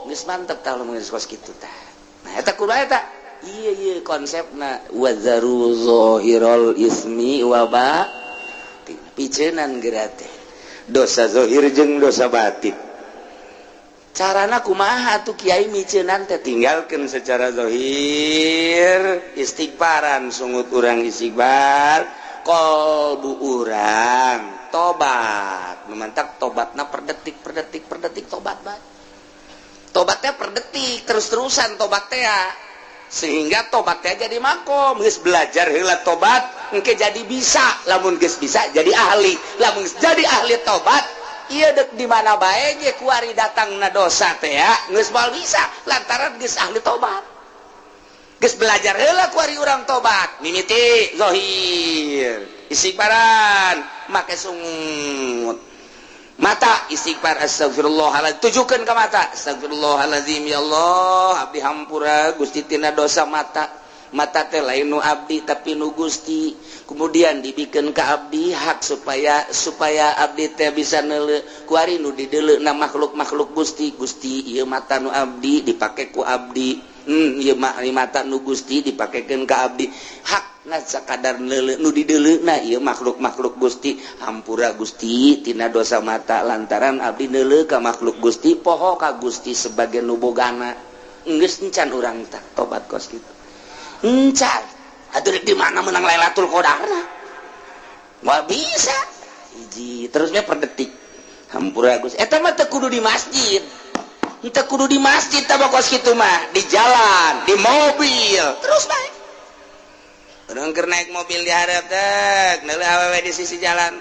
Geus mantep tah lamun geus kos kitu tah. Nah eta kudu eta. Ieu ieu konsepna wazaru zahirul ismi wa batin. Piceunan geura teh. Dosa zahir jeung dosa batin. Carana kumaha atuh kiai miceunan teh tinggalkeun secara zahir, istighfaran sungut urang istighfar, qalbu urang tobat. Memantak tobatna per detik per detik per detik tobat bae. Tobatnya per detik terus-terusan tobat teh sehingga tobatnya jadi makom. Geus belajar heula tobat engke jadi bisa, lamun geus bisa jadi ahli, lamun geus jadi ahli tobat ieu deuk di mana bae ge kuari datangna dosa teh ya geus moal bisa lantaran geus ahli tobat. Geus belajar heula kuari urang tobat mimiti zahir istighfaran make sungut mata istighfar astagfirullahaladzim, tujukan ke mata astagfirullahaladzim, ya Allah abdi hampura Gusti tina dosa mata. Mata teh lain nu abdi tapi nu Gusti, kemudian dibikin ke abdi hak supaya supaya abdi teh bisa neuleu kuari nu dideuleuna makhluk-makhluk Gusti. Gusti ieu mata nu abdi dipake ku abdi, ieu mata nu Gusti dipakekeun ka abdi, hak sakadar neuleu nu dideuleuna ieu makhluk-makhluk Gusti, hampura Gusti tina dosa mata lantaran abdi neuleu ka makhluk Gusti, poho ka Gusti sebagai nu bogana. Geus encan urang tah tobat kos kitu. Encan atuh di mana menang Lailatul Qadarna? Moal bisa. Hiji terusnya per detik. Hampura Gusti. Eta mah teu kudu di masjid. Teu kudu di masjid tah kos kitu mah, di jalan, di mobil, terus bae. Urang keur naik mobil di hareup teh, neuleuh awewe di sisi jalan.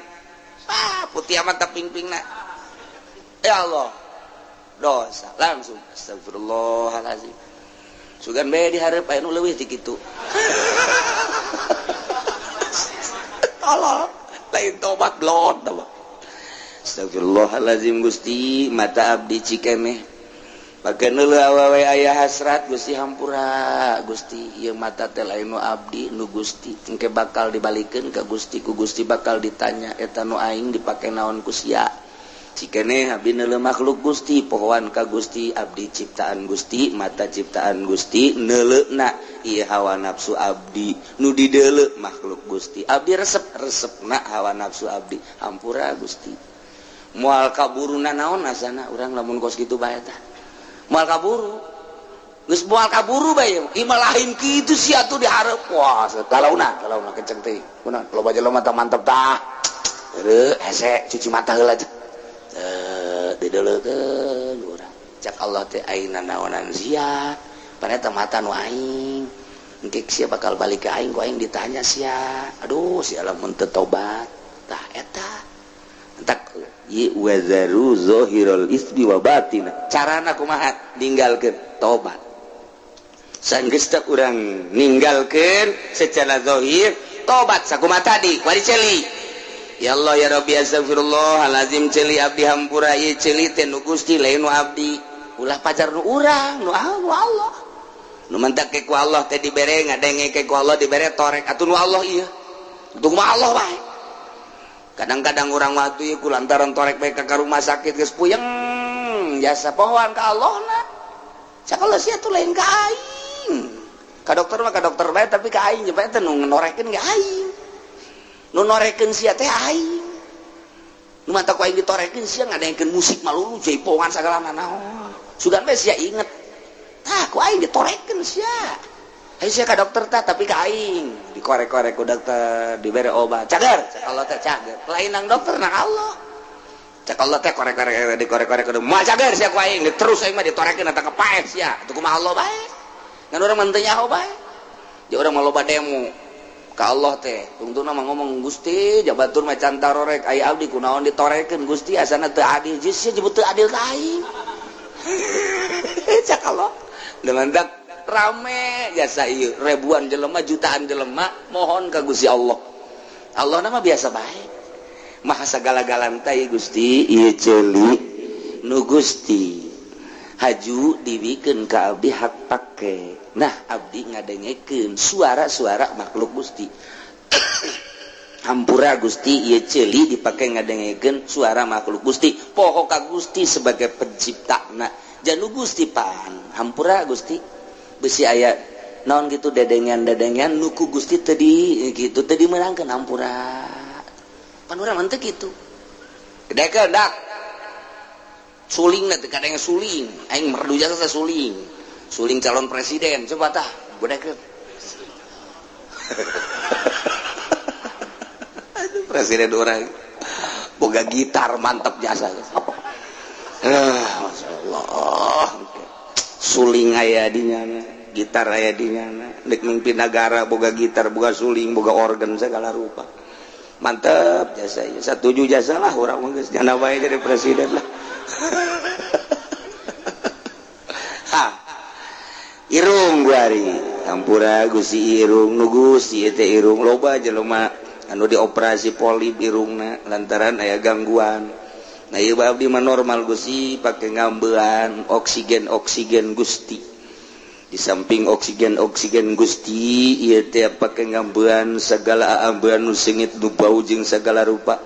Ah, putih amat teh ping-pingna. Ya Allah. Dosa langsung astagfirullahalazim. Sugan bae di hareup aya nu leuwih ti kitu. Tolol, lain tobat blon tah. Astagfirullahalazim Gusti, mata abdi cikeneh. Pake neuleuh awewe aya hasrat Gusti hampura Gusti, ieu mata teh lain nu abdi nu Gusti, engke bakal dibalikeun ka Gusti, ku Gusti bakal ditanya eta nu aing dipake naon ku sia. Cikeneh abdi neuleuh makhluk Gusti, pohoan ka Gusti, abdi ciptaan Gusti, mata ciptaan Gusti, neuleuhna ieu hawa nafsu abdi nu dideuleu makhluk Gusti, abdi resep-resepna hawa nafsu abdi, hampura Gusti. Moal kaburuna naon asana urang lamun kos kitu bae tah. Moal kaburu. Geus moal kaburu bae imah lain kitu sia tuh dihareup. Wah, galauna, galauna kenceng teh. Kunaon loba jelema mata mantep tah. Heueuh, hese cuci mata heula teh. Dideuleukeun urang. Cak Allah teh aing nanaonan sia. Paneta mata nu aing. Engke sia bakal balik ka aing, ku aing ditanya sia. Aduh, sia lamun teu tobat. Tah eta. Entak ye wazaru zahirul ismi wa batina. Carana kumaha? Ninggalkeun tobat. Sanggeus teh urang ninggalkeun secara zahir tobat sakumaha tadi wari ceuli. Ya Allah ya Rabbi astagfirullahalazim ceuli abdi hampura ieu ceuli teh nu Gusti lain nu abdi. Ulah pajar nu urang nu Allah. Nu mentak ke ku Allah teh dibere ngadenge ke ku Allah dibere torek atuh nu Allah ieu. Untung mah Allah bae. Kadang-kadang urang mah atuh ieu ku lantaran torek bae ka rumah sakit geus puyeng jasa pohoan ka Allah na. Sakola sia tuh lain ka aing. Ka dokter mah ka dokter bae tapi ka aing bae teh nu norekeun ge aing. Nu norekeun sia teh aing. Nu mata ku aing ditorekeun sia ngadengkeun musik malulu jaipongan sagala nanaon. Sugan bae sia inget. Tah ku aing ditorekeun sia. Ayo sia ka dokter tah tapi ka aing dikorek-korek ku dokter dibere obat. Cager, cak Allah teh cager. Lain nang dokter nang Allah. Cak Allah teh korek-korek dikorek-korek kudu moal cager sia ku aing terus aing mah ditorekeun eta kepaeh sia. Atuh kumaha Allah bae. Ngan urang mah teu nyaho bae. Di urang mah loba demo ka Allah teh. Tungtungna mah ngomong Gusti jabatur mah can tarorek aya abdi kunaon ditorekeun Gusti asana teu adil. Geus sia jebut teu adil ka aing. Cak Allah. Dengan dak rame jasa ieu ribuan jelema jutaan jelema mohon ka Gusti Allah. Allah nama biasa bae. Maha sagala-galana teh Gusti ieu ceuli nu Gusti haju dibikeun ka abdi hak pake. Nah abdi ngadengekeun suara-suara makhluk Gusti. Hampura Gusti ieu ceuli dipake ngadengekeun suara makhluk Gusti. Poho ka Gusti sebagai penciptana. Janu Gusti pan hampura Gusti besi aya naon gitu dedengan-dedengan nu ku Gusti teu di gitu teu dimeunangkeun hampura. Pan urang mah teu kitu. Gedekeun dak. Suling na teh kadang suling, aing merdu jasa teh suling. Suling calon presiden coba tah gedekeun. Aduh presiden urang boga gitar mantep jasa. Masyaallah. Suling aya di nyana, gitar aya di nyana, deuk mimpin nagara boga gitar, boga suling, boga organ segala rupa. Mantep jasa ieu. Satuju jasa lah urang mah geus jana bae jadi presiden lah. Ha. Irung guari, hampura Gusti irung nu Gusti teh irung loba jelema anu dioperasi polip irungna lantaran aya gangguan. Nah ieu abdi mah normal Gusti pake ngambean oksigen oksigen Gusti. Di samping oksigen oksigen Gusti ieu teh pake ngambean segala ambean nu seungit nu bau jeung segala rupa.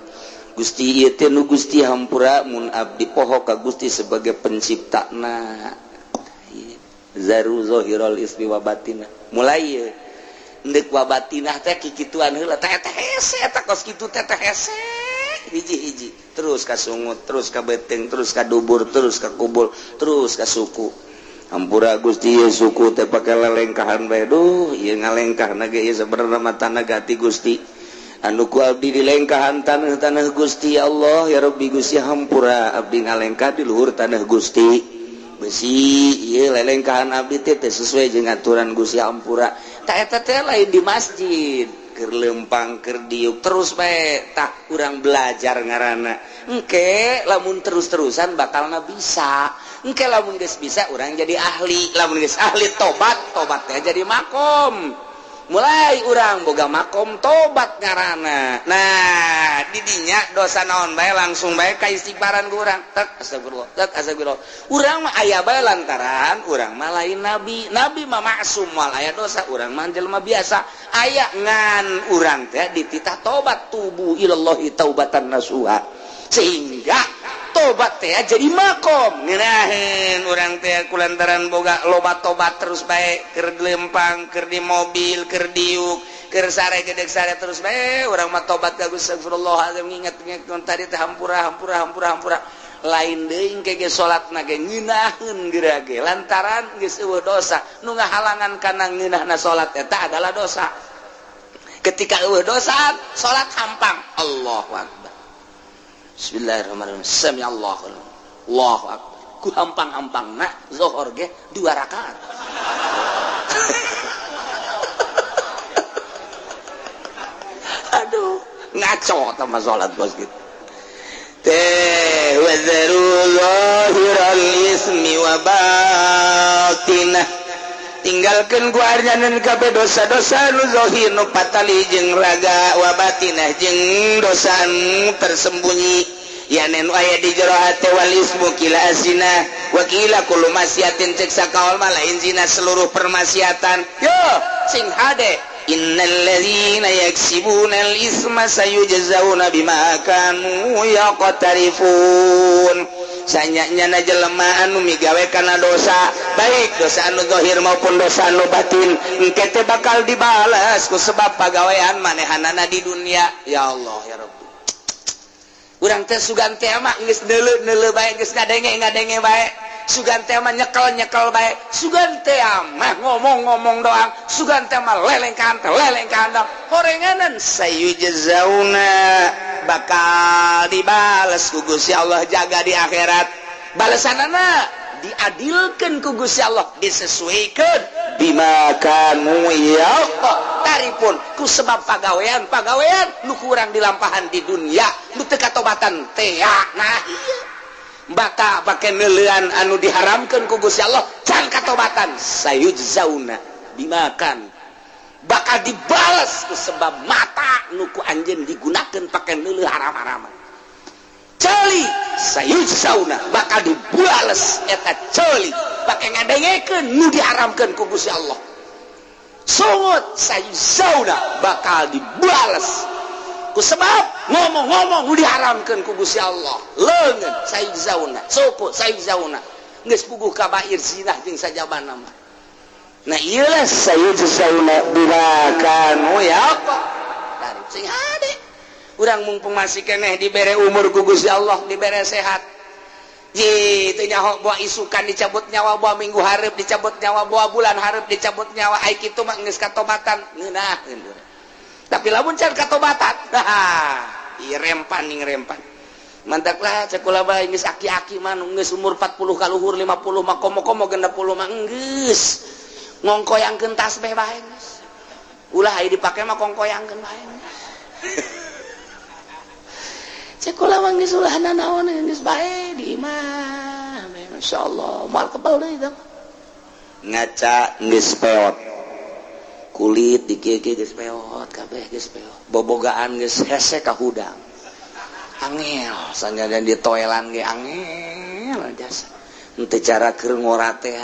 Gusti ieu teh nu Gusti hampura mun abdi poho ka Gusti sebagai penciptana. Zaru zahirul ismi wa batinah. Mulai ieu endek wa batinah teh kikituan heula teh teh hese eta kos kitu teh teh hese. Hiji-hiji terus ka sungut, terus ka beteng, terus ka dubur, terus ka kubur, terus ka suku. Hampura Gusti ieu suku teh pake lelengkahan bae. Duh, ieu ngalengkahna ge ieu sabenerna mah tanah gati Gusti. Anu ku abdi dilengkahan tanah-tanah Gusti ya Allah ya Rabbi Gusti hampura abdi ngalengkah di luhur tanah Gusti. Besi ieu lelengkahan abdi teh sesuai jeung aturan Gusti hampura. Tah eta teh lain di masjid. Keur lempang keur diuk terus bae tah urang belajar ngaranna. Engke lamun terus-terusan bakalna bisa. Engke lamun geus bisa urang jadi ahli, lamun geus ahli tobat, tobat teh jadi makom. Mulai urang boga makom tobat ngaranna. Nah, didinya dosa naon bae langsung bae ka istighfaran ku urang. Tek astagfirullah, tek astagfirullah. Urang mah aya bae lantaran urang mah lain nabi. Nabi mah maksum moal aya dosa, urang mah jelema biasa. Aya ngan urang teh dititah tobat tubu ilallahi taubatan nasuha. Sehingga tobat teh jadi makom. Ngeunaheun urang teh kulantaran boga loba tobat terus bae keur lempang, keur di mobil, keur diuk, keur sare gedeg sare terus bae urang mah tobat ka Gusti astagfirullahalazim nginget-nginget tadi teh hampura hampura hampura hampura. Lain deui engke ge salatna ge ngeunaheun geura ge lantaran geus eueuh dosa. Nu ngahalangan kana ngeunahna salat eta adalah dosa. Ketika eueuh dosa, salat hampang. Allahu akbar. Bismillahirrahmanirrahim. Sami Allahu Allahu akbar. Ku hampang-hampangna zuhur ge 2 rakaat. Aduh, ngaco sama salat bos gitu. Teh wazaru zahiral ismi wa batinah. Tinggalkeun ku arjanan kabeh dosa-dosa nu zahir nu patali jeung raga wa batinah jeung dosa nu tersembunyi. Yanen aya di jero hate wal ismu kila azina wa kila kullu maksiatin cek sakaol mah lain zina seluruh permaksiatan. Yo sing hade innal ladzina yaksibuna al isma sayujzauna bima kanu yaqtarifun. Sanyanya na jelema anu migawe kana dosa, baik dosa anu zahir maupun dosa anu batin, engke teh bakal dibalas ku sebab pagawean manehanana di dunia. Ya Allah ya Rabbi. Urang teh sugan teh mah geus neuleu-neuleu bae, geus ngadenge-ngadenge bae. Sugan teh mah nyekel-nyekel bae. Sugan teh mah ngomong-ngomong doang. Sugan teh mah lelengkan teh lelengkan doang. Horenganan sayujzauna bakal dibales ku Gusti Allah jaga di akhirat. Balesanana diadilkeun ku Gusti Allah, disesuaikan bima kanu yaqtarifun ku sebab pagawean-pagawean nu kurang dilampahan di dunia nu teu katobatan teh. Nah ieu baka pake neuleuan anu diharamkeun ku Gusti Allah can katobatan sayujzauna bima kan bakal dibales ku sebab mata nu ku anjeun digunakeun pake neuleuh haram-haraman. Ceuli sayujzauna bakal dibales eta ceuli pake ngadengekeun nu diharamkeun ku Gusti Allah. Sungut sayujzauna bakal dibales ku sebab ngomong-ngomong nu diharamkeun ku Gusti Allah. Leungeun sayujzauna, suku sayujzauna geus puguh kabair zinah jeung sajabana mah. Nah ieu lah sayujzauna bima kanu yaqtarifun. Sing hade urang mumpung masih keneh dibere umur ku Gusti Allah, dibere sehat. Ye teu nyaho boa isukan dicabut nyawa, boa minggu hareup dicabut nyawa, boa bulan hareup dicabut nyawa. Ai kitu mah geus katobatan ngeunaheun. Tapi lamun can katobatan, ieu rempan ning rempan. Mantaklah cek kula bae geus aki-aki mah nu geus umur 40 kaluhur 50 mah komo-komo 60 mah geus ngongkoyangkeun tasbih bae geus. Ulah ai dipake mah kongkoyangkeun bae. Cek kula mah geus ulah nanaon geus bae di imah. Masyaallah, moal kebel deui tah. Ngaca geus peot. Kulit di kieu-kieu geus peot, kabeh geus peot. Bobogaan geus hese ka hudang. Angel, sanajan di toelan ge angel jasa. Henteu cara keur ngora teh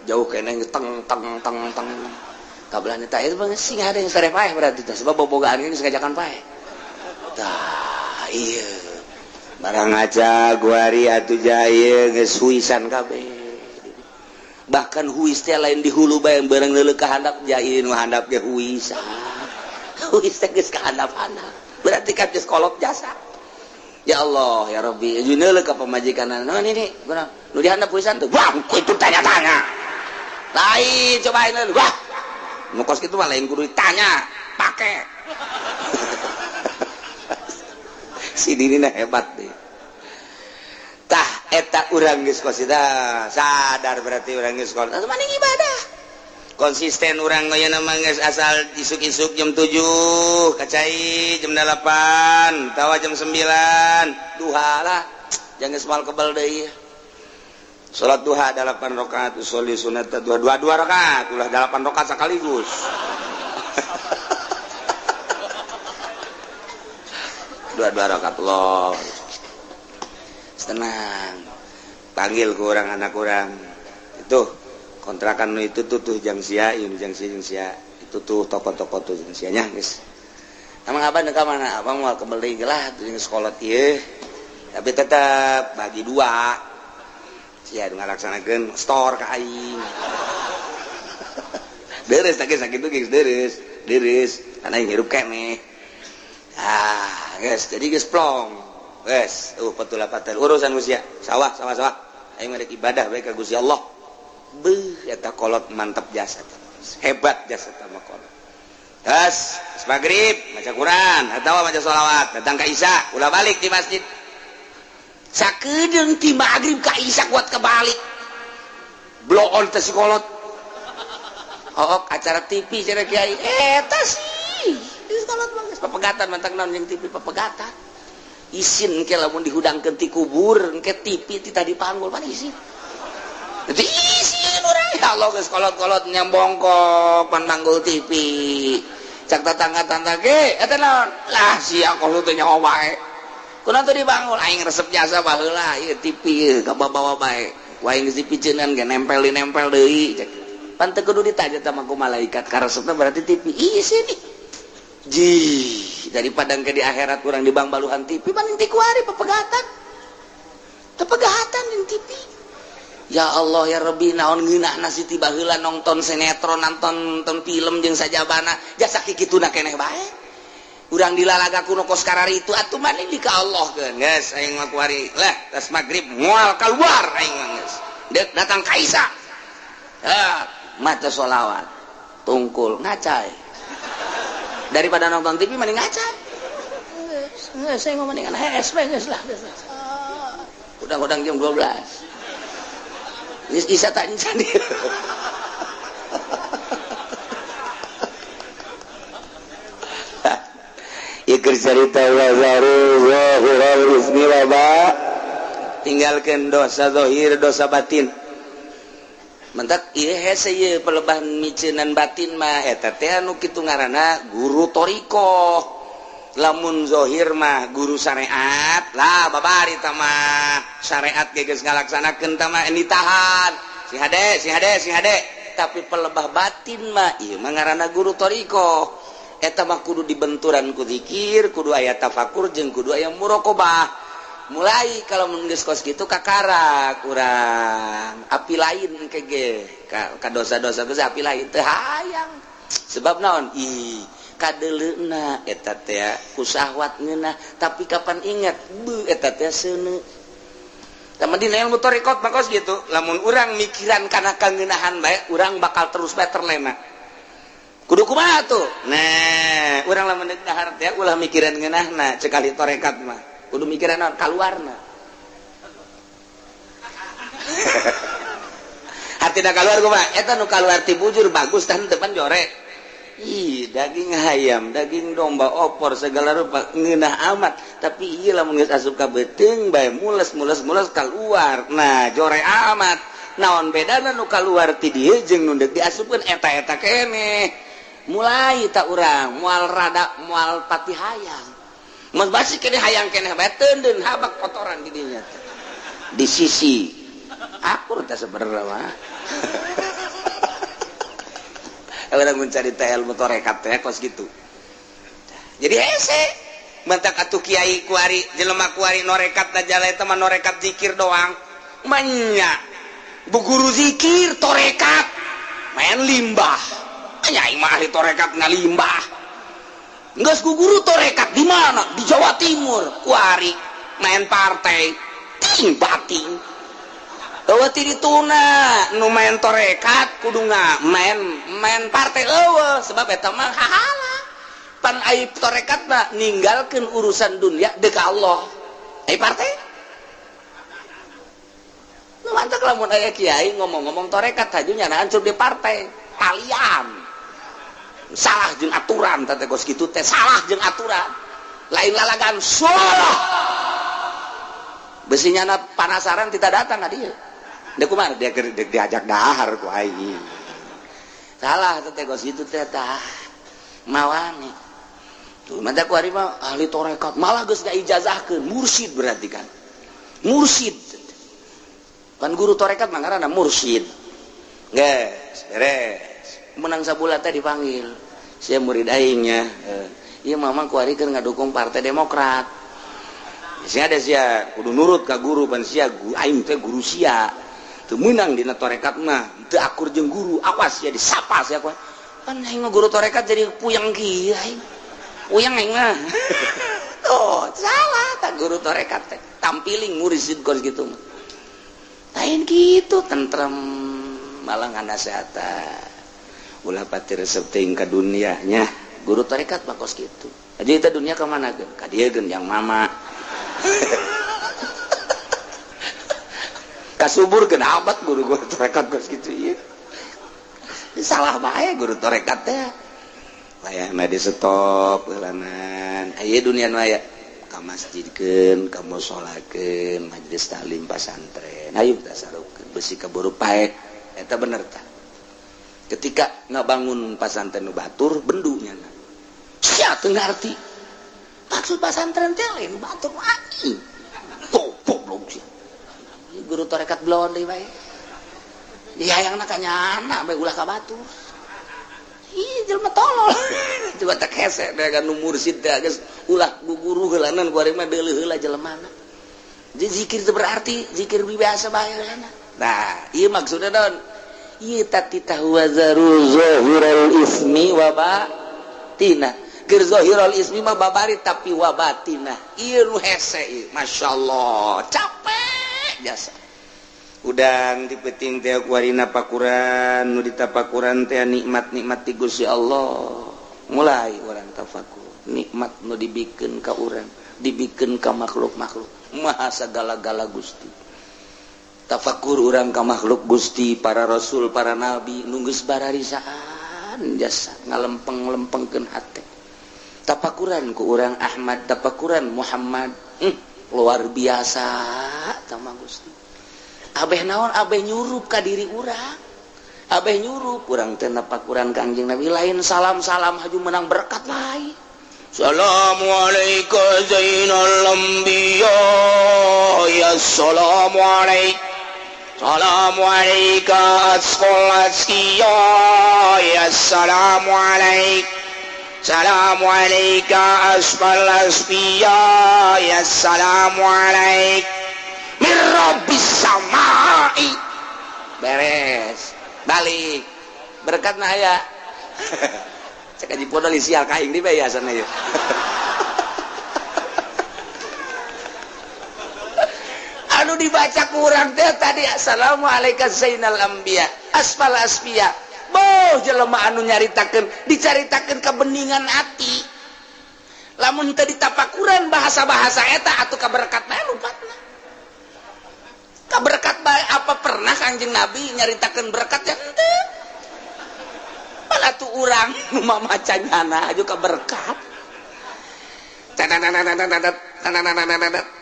jauh keneh teng teng teng teng. Kabelah teh ieu mah sing hade geus sare paeh berarti teh sebab bobogaan ge geus ngajakan paeh. Tah iya barang aja guari atuh jaya geus huisan kabeh. Bahkan huis teh lain di hulu bae bareng leuleuk ka handap jaya nu handap ge huisan. Huis teh geus ka handap-handap. Berarti kan geus kolot jasa. Ya Allah ya Rabbi, jeung leuleuk ka pamajikanna. Naon ini? Kunaon? Nu di handap huisan tuh. Wah, ku itu tanya-tanya. Lain cobain leuleuk. Wah. Nu kos kitu mah lain kudu ditanya, pake. Si Dini hebat deh. Tah eta urang geus kosida sadar berarti urang geus kolot. Maning ibadah. Konsisten urang ayeuna mah geus asal isuk-isuk jam 7, kacai jam 8, tawa jam 9, duha lah. Jangan geus moal kebel deui. Salat duha 8 rakaat, usolli sunat duha 2 rakaat, ulah 8 rakaat sekaligus. 2 rakaat loh. Tenang. Panggil ke orang anak orang. Itu kontrakan itu tuh jang sia, ini jang sia jang sia. Itu tuh toko-toko tuh jang sianya, guys. Emang abang ka mana? Abang mau kembali lah tuh sekolah ieu. Tapi tetap bagi dua. Sia ngalaksanakeun store ka aing. Deres teh sakitu geus deres, deres. Karena aing hirup keneh. Ah, guys, jadi geus plong. Geus, petula patel urusan usia. Sawah, sawah, sawah. Aing mah ibadah bae ka Gusti Allah. Beuh, eta kolot mantap jasa. Hebat jasa teh mah kolot. Geus, maghrib maca Quran atawa maca sholawat, datang ka Isya, ulah balik di masjid. Sakedeung ti maghrib ka Isya kuat kebalik. Blow on teh si kolot. Oh, acara TV cenah kiai. Eta sih. Geus kolot mah geus papegatan mantak naon jeung TV papegatan. Isin ke lamun dihudangkeun ti kubur engke TV ti tadi panggul pan isin. Jadi isin urang ya Allah geus kolot-kolot nyambongkok pan manggul TV. Cak tetangga-tetangga ge eta naon? Lah sia kolot teh nyaho wae. Kunaon teu dibangun aing resep jasa baheula ieu TV ieu kabawa bae. Wae geus dipiceunan ge nempel-nempel deui cak. Pan teu kudu ditanya teh ku malaikat karesepna berarti TV isin. Jih, daripada ke di akhirat kurang di bangbaluhan TV paling ti kuari pepegatan. Tepegatan jeung TV. Ya Allah ya Rabbi naon ngeunahna si ti baheula nonton sinetron, nonton film jeung sajabana, jasa kikituna keneh bae. Urang dilalaga kuno kos kararitu atuh maning di ka Allah keun. Geus aing mah kuari. Lah, tas magrib moal keluar aing mah geus. Deuk datang ka Isa. Ah, maca sholawat. Tungkul ngacai. Daripada nonton TV mending ngaca. Geus, saya mau mendingan HSP geus lah. Udang-udang jam 12. Geus isa tak encan dia. Ieu keur carita zahirul ismi wa ba. Tinggalkeun dosa zahir, dosa batin. Mentak ieu hese ieu pelebah miceunan batin mah eta teh anu kitu ngaranna guru thariqah. Lamun zahir mah guru syariat lah babari tah mah syariat ge geus ngalaksanakeun tah mah ditahan. Si hade, si hade, si hade. Tapi pelebah batin mah ieu mah ngaranna guru thariqah. Eta mah kudu dibenturan ku zikir, kudu aya tafakur jeung kudu aya muraqabah. Mulai kalau mun geus kos kitu kakara kurang api lain engke ge ka dosa-dosa geus api lain teu hayang sebab naon ih kadeuleuna eta teh ku syahwat ngeunah tapi kapan ingat beuh eta teh seuneu tah dina ilmu thariqat mah kos kitu lamun urang mikiran kana kangeunahan bae urang bakal terus bae terlena kudu kumaha tuh nah urang lamun deuk dahar teh ulah mikiran ngeunahna cek ahli thariqat mah kudu mikiran naon kaluarna. Artina kaluar kumaha? Eta nu kaluar ti bujur bagus tah depan jorek. Ih, daging hayam, daging domba, opor segala rupa ngeunah amat, tapi ieu lamun geus asup ka beuteung bae mules-mules-mules kaluar. Nah, jorek amat. Naon bedana nu kaluar ti dieu jeung nu deuk diasupkeun eta-eta keneh. Mulai tak urang moal rada moal pati hayang. Mas basi kene hayang keneh bae teundeun habak kotoran di dinya. Di sisi akur teh sebenarnya mah. Urang mencari teh ilmu tarekat teh kos gitu. Jadi hese mantak atuh kiai kuari jelema kuari norekat dajala eta mah norekat zikir doang. Manya bu guru zikir tarekat main limbah. Nya aing mah ahli tarekat ngalimbah. Geus ku guru tarekat di mana? Di Jawa Timur, kuari main partai, ting bating. Eueuh ti dituna nu main tarekat kudu main main partai eueuh sebab eta mah hahala. Pan ai tarekat mah ninggalkeun urusan dunia deuk ka Allah. Ai partai? Nu mantak lamun aya kiai ngomong-ngomong tarekat haju nyana hancur di partai, kalian. Salah jeung aturan teh kos kitu teh salah jeung aturan lain lalagan salah besi nyana panasaran tidak datang ka dieu deuk kumaha dia diajak dahar ku aing salah teh kos kitu teh tah mawani tuh mah ku ari mah ahli tarekat malah geus ngaijazahkeun mursyid berarti kan mursyid kan guru tarekat mah ngaranna mursyid geus beres menang sabulan teh dipanggil sia murid aingnya ieu mamang kuari keur ngadukung Partai Demokrat sia ada sia kudu nurut ka guru pan sia aing teh guru sia teu meunang dina tarekat mah teu akur jeung guru awas sia disapa sia kuari pan aing mah guru tarekat jadi puyeng kieu aing puyeng aing mah Oh, salah tak guru tarekat teh. Tampiling mursid kos gitu mah. Lain gitu tentrem malah nganasehatan. Ulah pati resep teuing ka dunianya. Guru tarekat mah kos kitu. Jadi kita dunia ka mana geun? Ka dieu geun yang mama. Kasubur geun abat guru-guru tarekat kos kitu ieu. Salah bae guru tarekat teh. Layahna di stop heulanan. Aya dunia nu aya ka masjidkeun, ka musolakeun, majelis taklim pasantren. Hayu tasarufkeun besi kaburu pae. Eta bener tah. Ketika ngabangun pasantren nu batur bendunya na. Sia teu ngarti. Maksud pasantren teh lain batur anjing. Goblok sia. Guru tarekat belon deui bae. Dihayangna ka nyana bae ulah ka batur. Ih jelema tolol. Coba tak hese teh nu mursid teh geus ulah guguru heulanan ku ari mah deuleuh heula jelemana. Jadi zikir teu berarti zikir biasa bae heulana. Nah, ieu maksudna naon? Ieu tati tahuwazaru zahiral ismi wa batina. Keur zahirul ismi mah babari tapi wa batina. Ieu nu hese ieu, masyaallah, capek jasa. Udang di peting teh kuarina pakuran nu ditapakuran teh nikmat-nikmat ti Gusti Allah. Mulai urang tafakur, nikmat nu dibikeun ka urang, dibikeun ka makhluk-makhluk. Maha sagala-gala Gusti. Tafakur urang ka makhluk Gusti, para rasul, para nabi nu geus bararisaan jasa ngalempeng-lempengkeun hate. Tafakuran ku urang Ahmad, tafakuran Muhammad, luar biasa sama Gusti. Abeh naon abeh nyurup ka diri urang. Abeh nyurup urang teh napakuran Kangjeng Nabi lain salam-salam haju menang berkat lain. Assalamualaikum zainal anbiya ya assalamualaikum. Assalamualaikum asqal asqiya ya assalamualaikum. Assalamualaikum asfal asfiya ya assalamualaikum. Mirrobbis samai. Beres balik berkat nah aya. Cek aji podol sial ka aing di bae asana ieu. Anu dibaca kurang teh tadi assalamualaikum zainal anbiya asfal asfiya. Boh jelema anu nyaritakeun dicaritakeun kebeningan ati. Lamun teu ditapakuran bahasa-bahasa eta atuh kaberkat bae lupatna. Berkat bae apa pernah Kangjeng Nabi nyaritakeun berkat ya henteu. Malah tuh urang nu mamaca nyana aju ka berkat.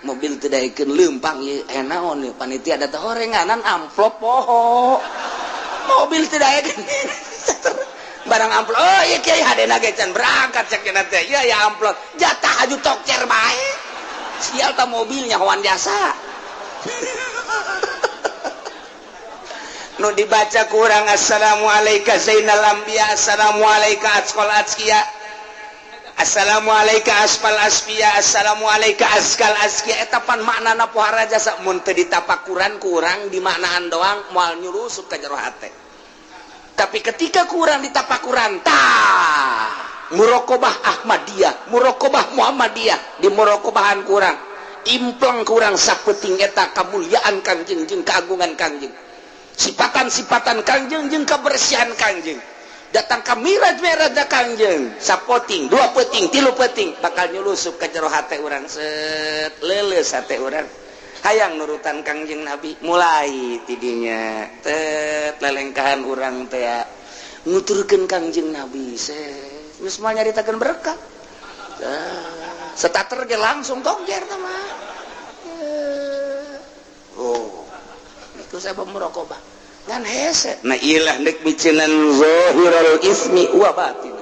Mobil teu daekeun leumpang ieu aya naon ieu panitia da teh horenganan amplop poho. Mobil teu daekeun. Barang amplop oh ieu kiai hadena ge can berangkat cek cenah teh. Ieu aya amplop jatah aju tokcer bae. Sial ta mobilnya hoan jasa. Nu dibaca kurang assalamualaikum zainal anbiya assalamualaikum asqal asqiya assalamualaikum asfal asfiya assalamualaikum askal asqiya. Eta pan maknana pohara jasa mun teu ditapakuran kurang dimaknaan doang moal nyurusup ka jero hate. Tapi ketika kurang ditapakuran tah muraqabah Ahmadiyah, muraqabah Muhammadiyah, di muraqabahan kurang impleng kurang sapeting eta kamuliaan Kangjeng jeung keagungan Kangjeng. Sipatan-sipatan Kangjeng jeung kebersihan Kangjeng. Datang ka miraj-miraj Kangjeng, sapoting, dua peting, tilu peting bakal nyulusup ka jero hate urang set leuleus hate urang. Hayang nurutan Kangjeng Nabi mulai tidinya tet lelengkahan urang teh nuturkeun Kangjeng Nabi set geus moal nyaritakeun berkat. Setater ge langsung tongjer tah mah. Oh, itu saya merokok bah. Ngan hese. Nah ilah nek miceunan zahirul ismi wa batin.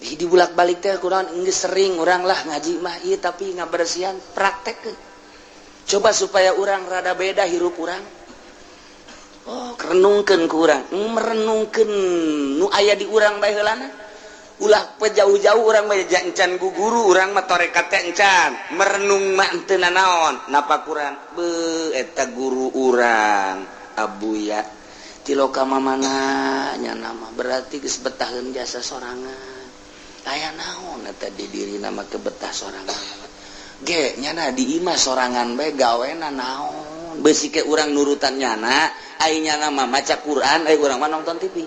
Di bulak-balik teh kurang geus sering urang lah ngaji mah ieu tapi ngabersihan praktekkeun. Coba supaya urang rada beda hirup urang. Oh, renungkeun ku urang, merenungkeun nu aya di urang bae heulana. Ulah jauh-jauh urang mah encan guguru urang mah tarekat teh encan merenung mah henteu nanaon napakuran beuh eta guru urang abuya tiloka mamana nya nama berarti geus betaheun jasa sorangan. Aya naon eta di dirina mah kebetah sorangan. Ge nyana di imah sorangan bae gawena naon. Beusi ke urang nurutan nyana, ai nyana mah maca Quran, ai urang mah nonton TV.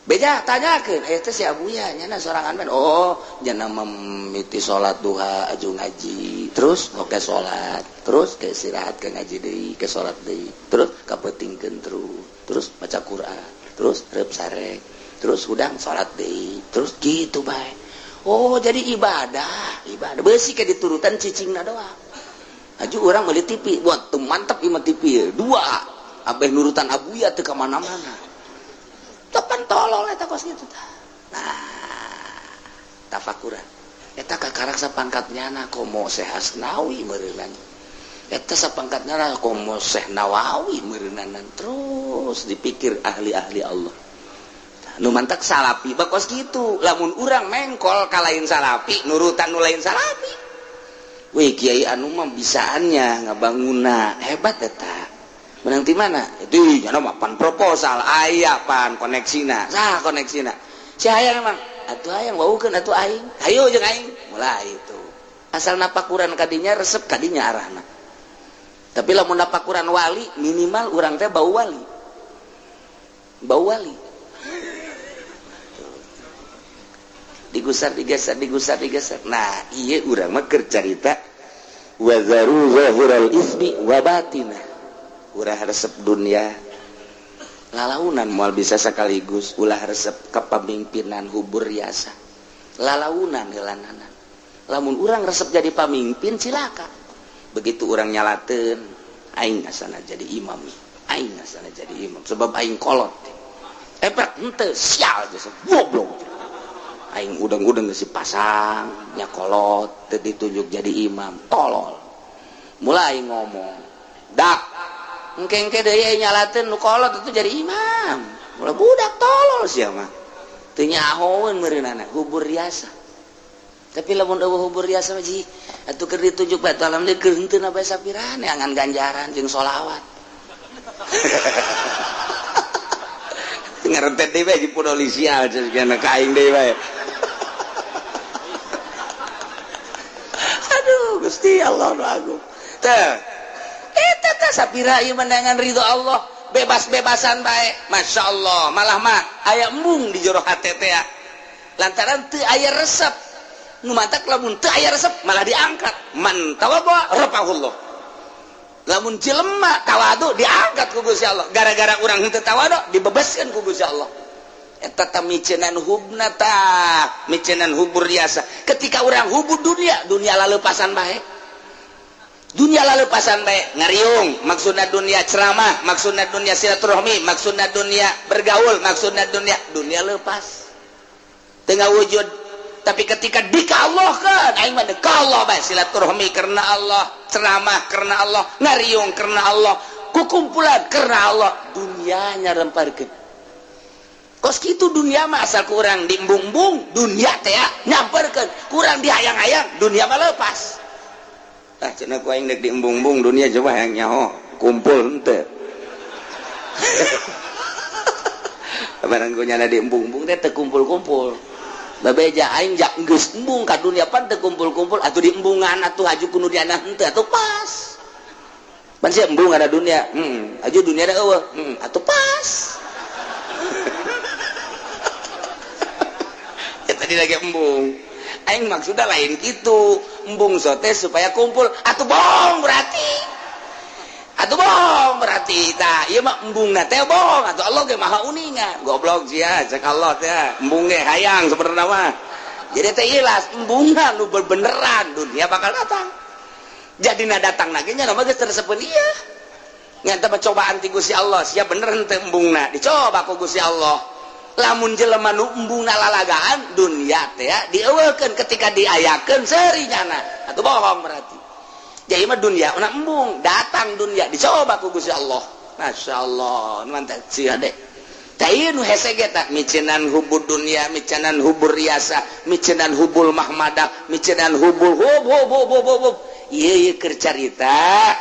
Beja tanyakeun, eta si Abuya nyana sorangan bae. Oh, nyana mimiti salat duha aju ngaji, terus oke salat, terus ke istirahat ke ngaji deui, ke salat deui, terus kapeutingkeun terus, terus maca Quran, terus reup sarek, terus hudang salat deui, terus gitu bae. Oh, jadi ibadah, ibadah beusi ke diturutan cicingna doang. Aju urang meuli TV, buat tuh mantap ieu mah TV dua, abeh nurutan Abuya teu ka mana-mana. Tepan tolol eta kos kitu tah. Nah, tafakuran. Eta kakarak sapangkat nyana komo Syekh Asnawi meureunan. Eta sapangkat nyana komo Syekh Nawawi meureunanan. Terus dipikir ahli-ahli Allah. Nu mantak salapi bakos kitu. Lamun urang mengkol ka lain salapi, nurutan nu lain salapi. Wih, kiai anu mah bisaannya ngabanguna, hebat eta. Menang di mana? Itu nyana mah pan proposal aya pan koneksina. Sah koneksina. Si hayang emang atuh hayang waukeun atuh aing. Hayu jeung aing. Mulai itu. Asal napakuran kadinya resep kadinya arahna. Tapi lamun napakuran wali minimal urang teh bau wali. Bau wali. Digusar digeser digusar digeser. Nah, ieu urang mah keur carita wa zaru zahiral ismi wa batinah. Ulah resep dunia lalaunan moal bisa sekaligus, ulah resep kepemimpinan hubur riasa lalaunan heulananan. Lamun urang resep jadi pamimpin cilaka. Begitu urang nyalateun aing asana jadi imam, aing asana jadi imam sebab aing kolot. Epek henteu sial geus goblok. Aing udang-udang geus dipasang nya kolot teu ditunjuk jadi imam, tolol. Mulai ngomong dak engke-engke deui nyalateun nu kolot itu jadi imam. Mulai budak tolol sia mah. Teu nyahoeun meureunana hubur riasa. Tapi lamun eueuh hubur riasa mah ji atuh keur ditunjuk bae alhamdulillah keur henteu na bae sapirane angan ganjaran jeung sholawat. Ngarentet deui bae di polisial cenah ka aing deui bae. Aduh Gusti Allah nu agung. Teh eta teh sapira ieu menangan ridho Allah, bebas-bebasan bae. Masya Allah, malah mah aya embung di jero hate teh lantaran teu aya resep. Nu mantak lamun teu aya resep malah diangkat. Man tawadhu rafa'ahullah. Lamun jelema tawadu diangkat ku Gusti Allah. Gara-gara urang henteu tawadu dibebaskeun ku Gusti Allah. Eta tah micenan hubna tah, micenan hubur riasa. Ketika urang hubur dunia, dunia laleupasan bae. Dunia lalepasan bae ngariung, maksudna dunia ceramah, maksudna dunia silaturahmi, maksudna dunia bergaul, maksudna dunia dunia lepas tengah wujud. Tapi ketika dikallahkan aing mah dekallah bae silaturahmi karena Allah, ceramah karena Allah, ngariung karena Allah, kukumpulan karena Allah, dunianya remparkeun. Kos kitu dunia mah asal kurang diembung-embung dunia teh nyamperkeun, kurang dihayang-hayang dunia mah lepas. Ah cenah ku aing deuk diembung-embung dunia coba hayang nyaho kumpul henteu. Barang ku nyana diembung-embung teh teu kumpul-kumpul. Babeja aing jak geus embung ka dunia pan teu kumpul-kumpul atuh diembungan atuh haju ku nu diana henteu atuh pas. Pan sia embung ada dunia, aju dunia da eueuh, atuh pas. Ya tadi lagi embung. Aing maksudnya lain gitu, embung sote supaya kumpul, atuh bohong berarti, atuh bohong berarti, tah ieu mah embungna teh bohong, atuh Allah ge maha uninga, goblok sia, cek Allah teh, embung ge hayang sebenarnya mah, jadi teh ilas embungna nu beneran dunia bakal datang, jadi na datang lagi nya mah geus tersepeun ieu, ngan teh cobaan ti Gusti Allah, sia bener henteu embungna, dicoba ku Gusti Allah. Lamun jelema nu embungna lalagaan dunia teh dieuweukeun ketika diayakeun seuri nyana atuh bohong berarti. Jadi mah dunia una embung datang dunia dicoba ku Gusti Allah. Masyaallah mantap sia deh. Tah ieu nu hese ge tah micenan hubur dunia, micenan hubur riasa, micenan hubul mahmadah, micenan hubul hub hub hub hub hub. Ieu ieu keur carita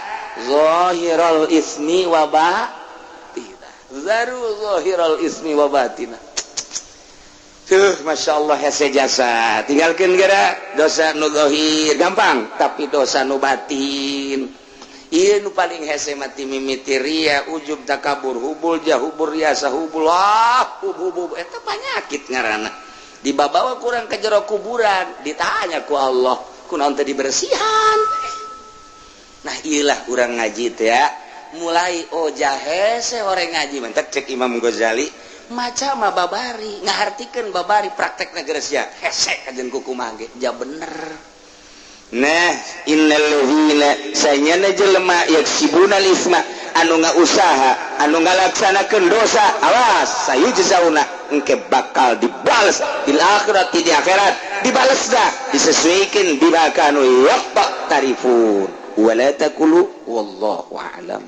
zahiral ismi wa batinah. Zaru zahiral ismi wa batinah. Tuh, Masya Allah, hese jasa tinggalkan gara dosa nu zahir gampang, tapi dosa nu batin ieu nu paling hese mati mimiti ria, ujub, takabur, hubul jah, hubur riasa, hubul ah hub hub hub, eta penyakit ngaranna. Dibawa kurang ke jero kuburan, ditanya ku Allah, kunaon teh dibersihan? Nah, iyalah urang ngaji teh ya mulai, oh hese orang ngaji mentek. Cek Imam Ghazali, maca mah babari, ngahartikeun babari, praktek negara sia hese kajen kukumaha ge ja bener. Nah, innalladzina sanyana jelema yaksibuna isma anu ngausaha, anu ngalaksanakeun dosa, awas, sayujzauna engke bakal dibales bil akhirati di akhirat, dibales dah disesuaikan bima kanu yaqtarifun. Wala taqulu, wallahu a'lam.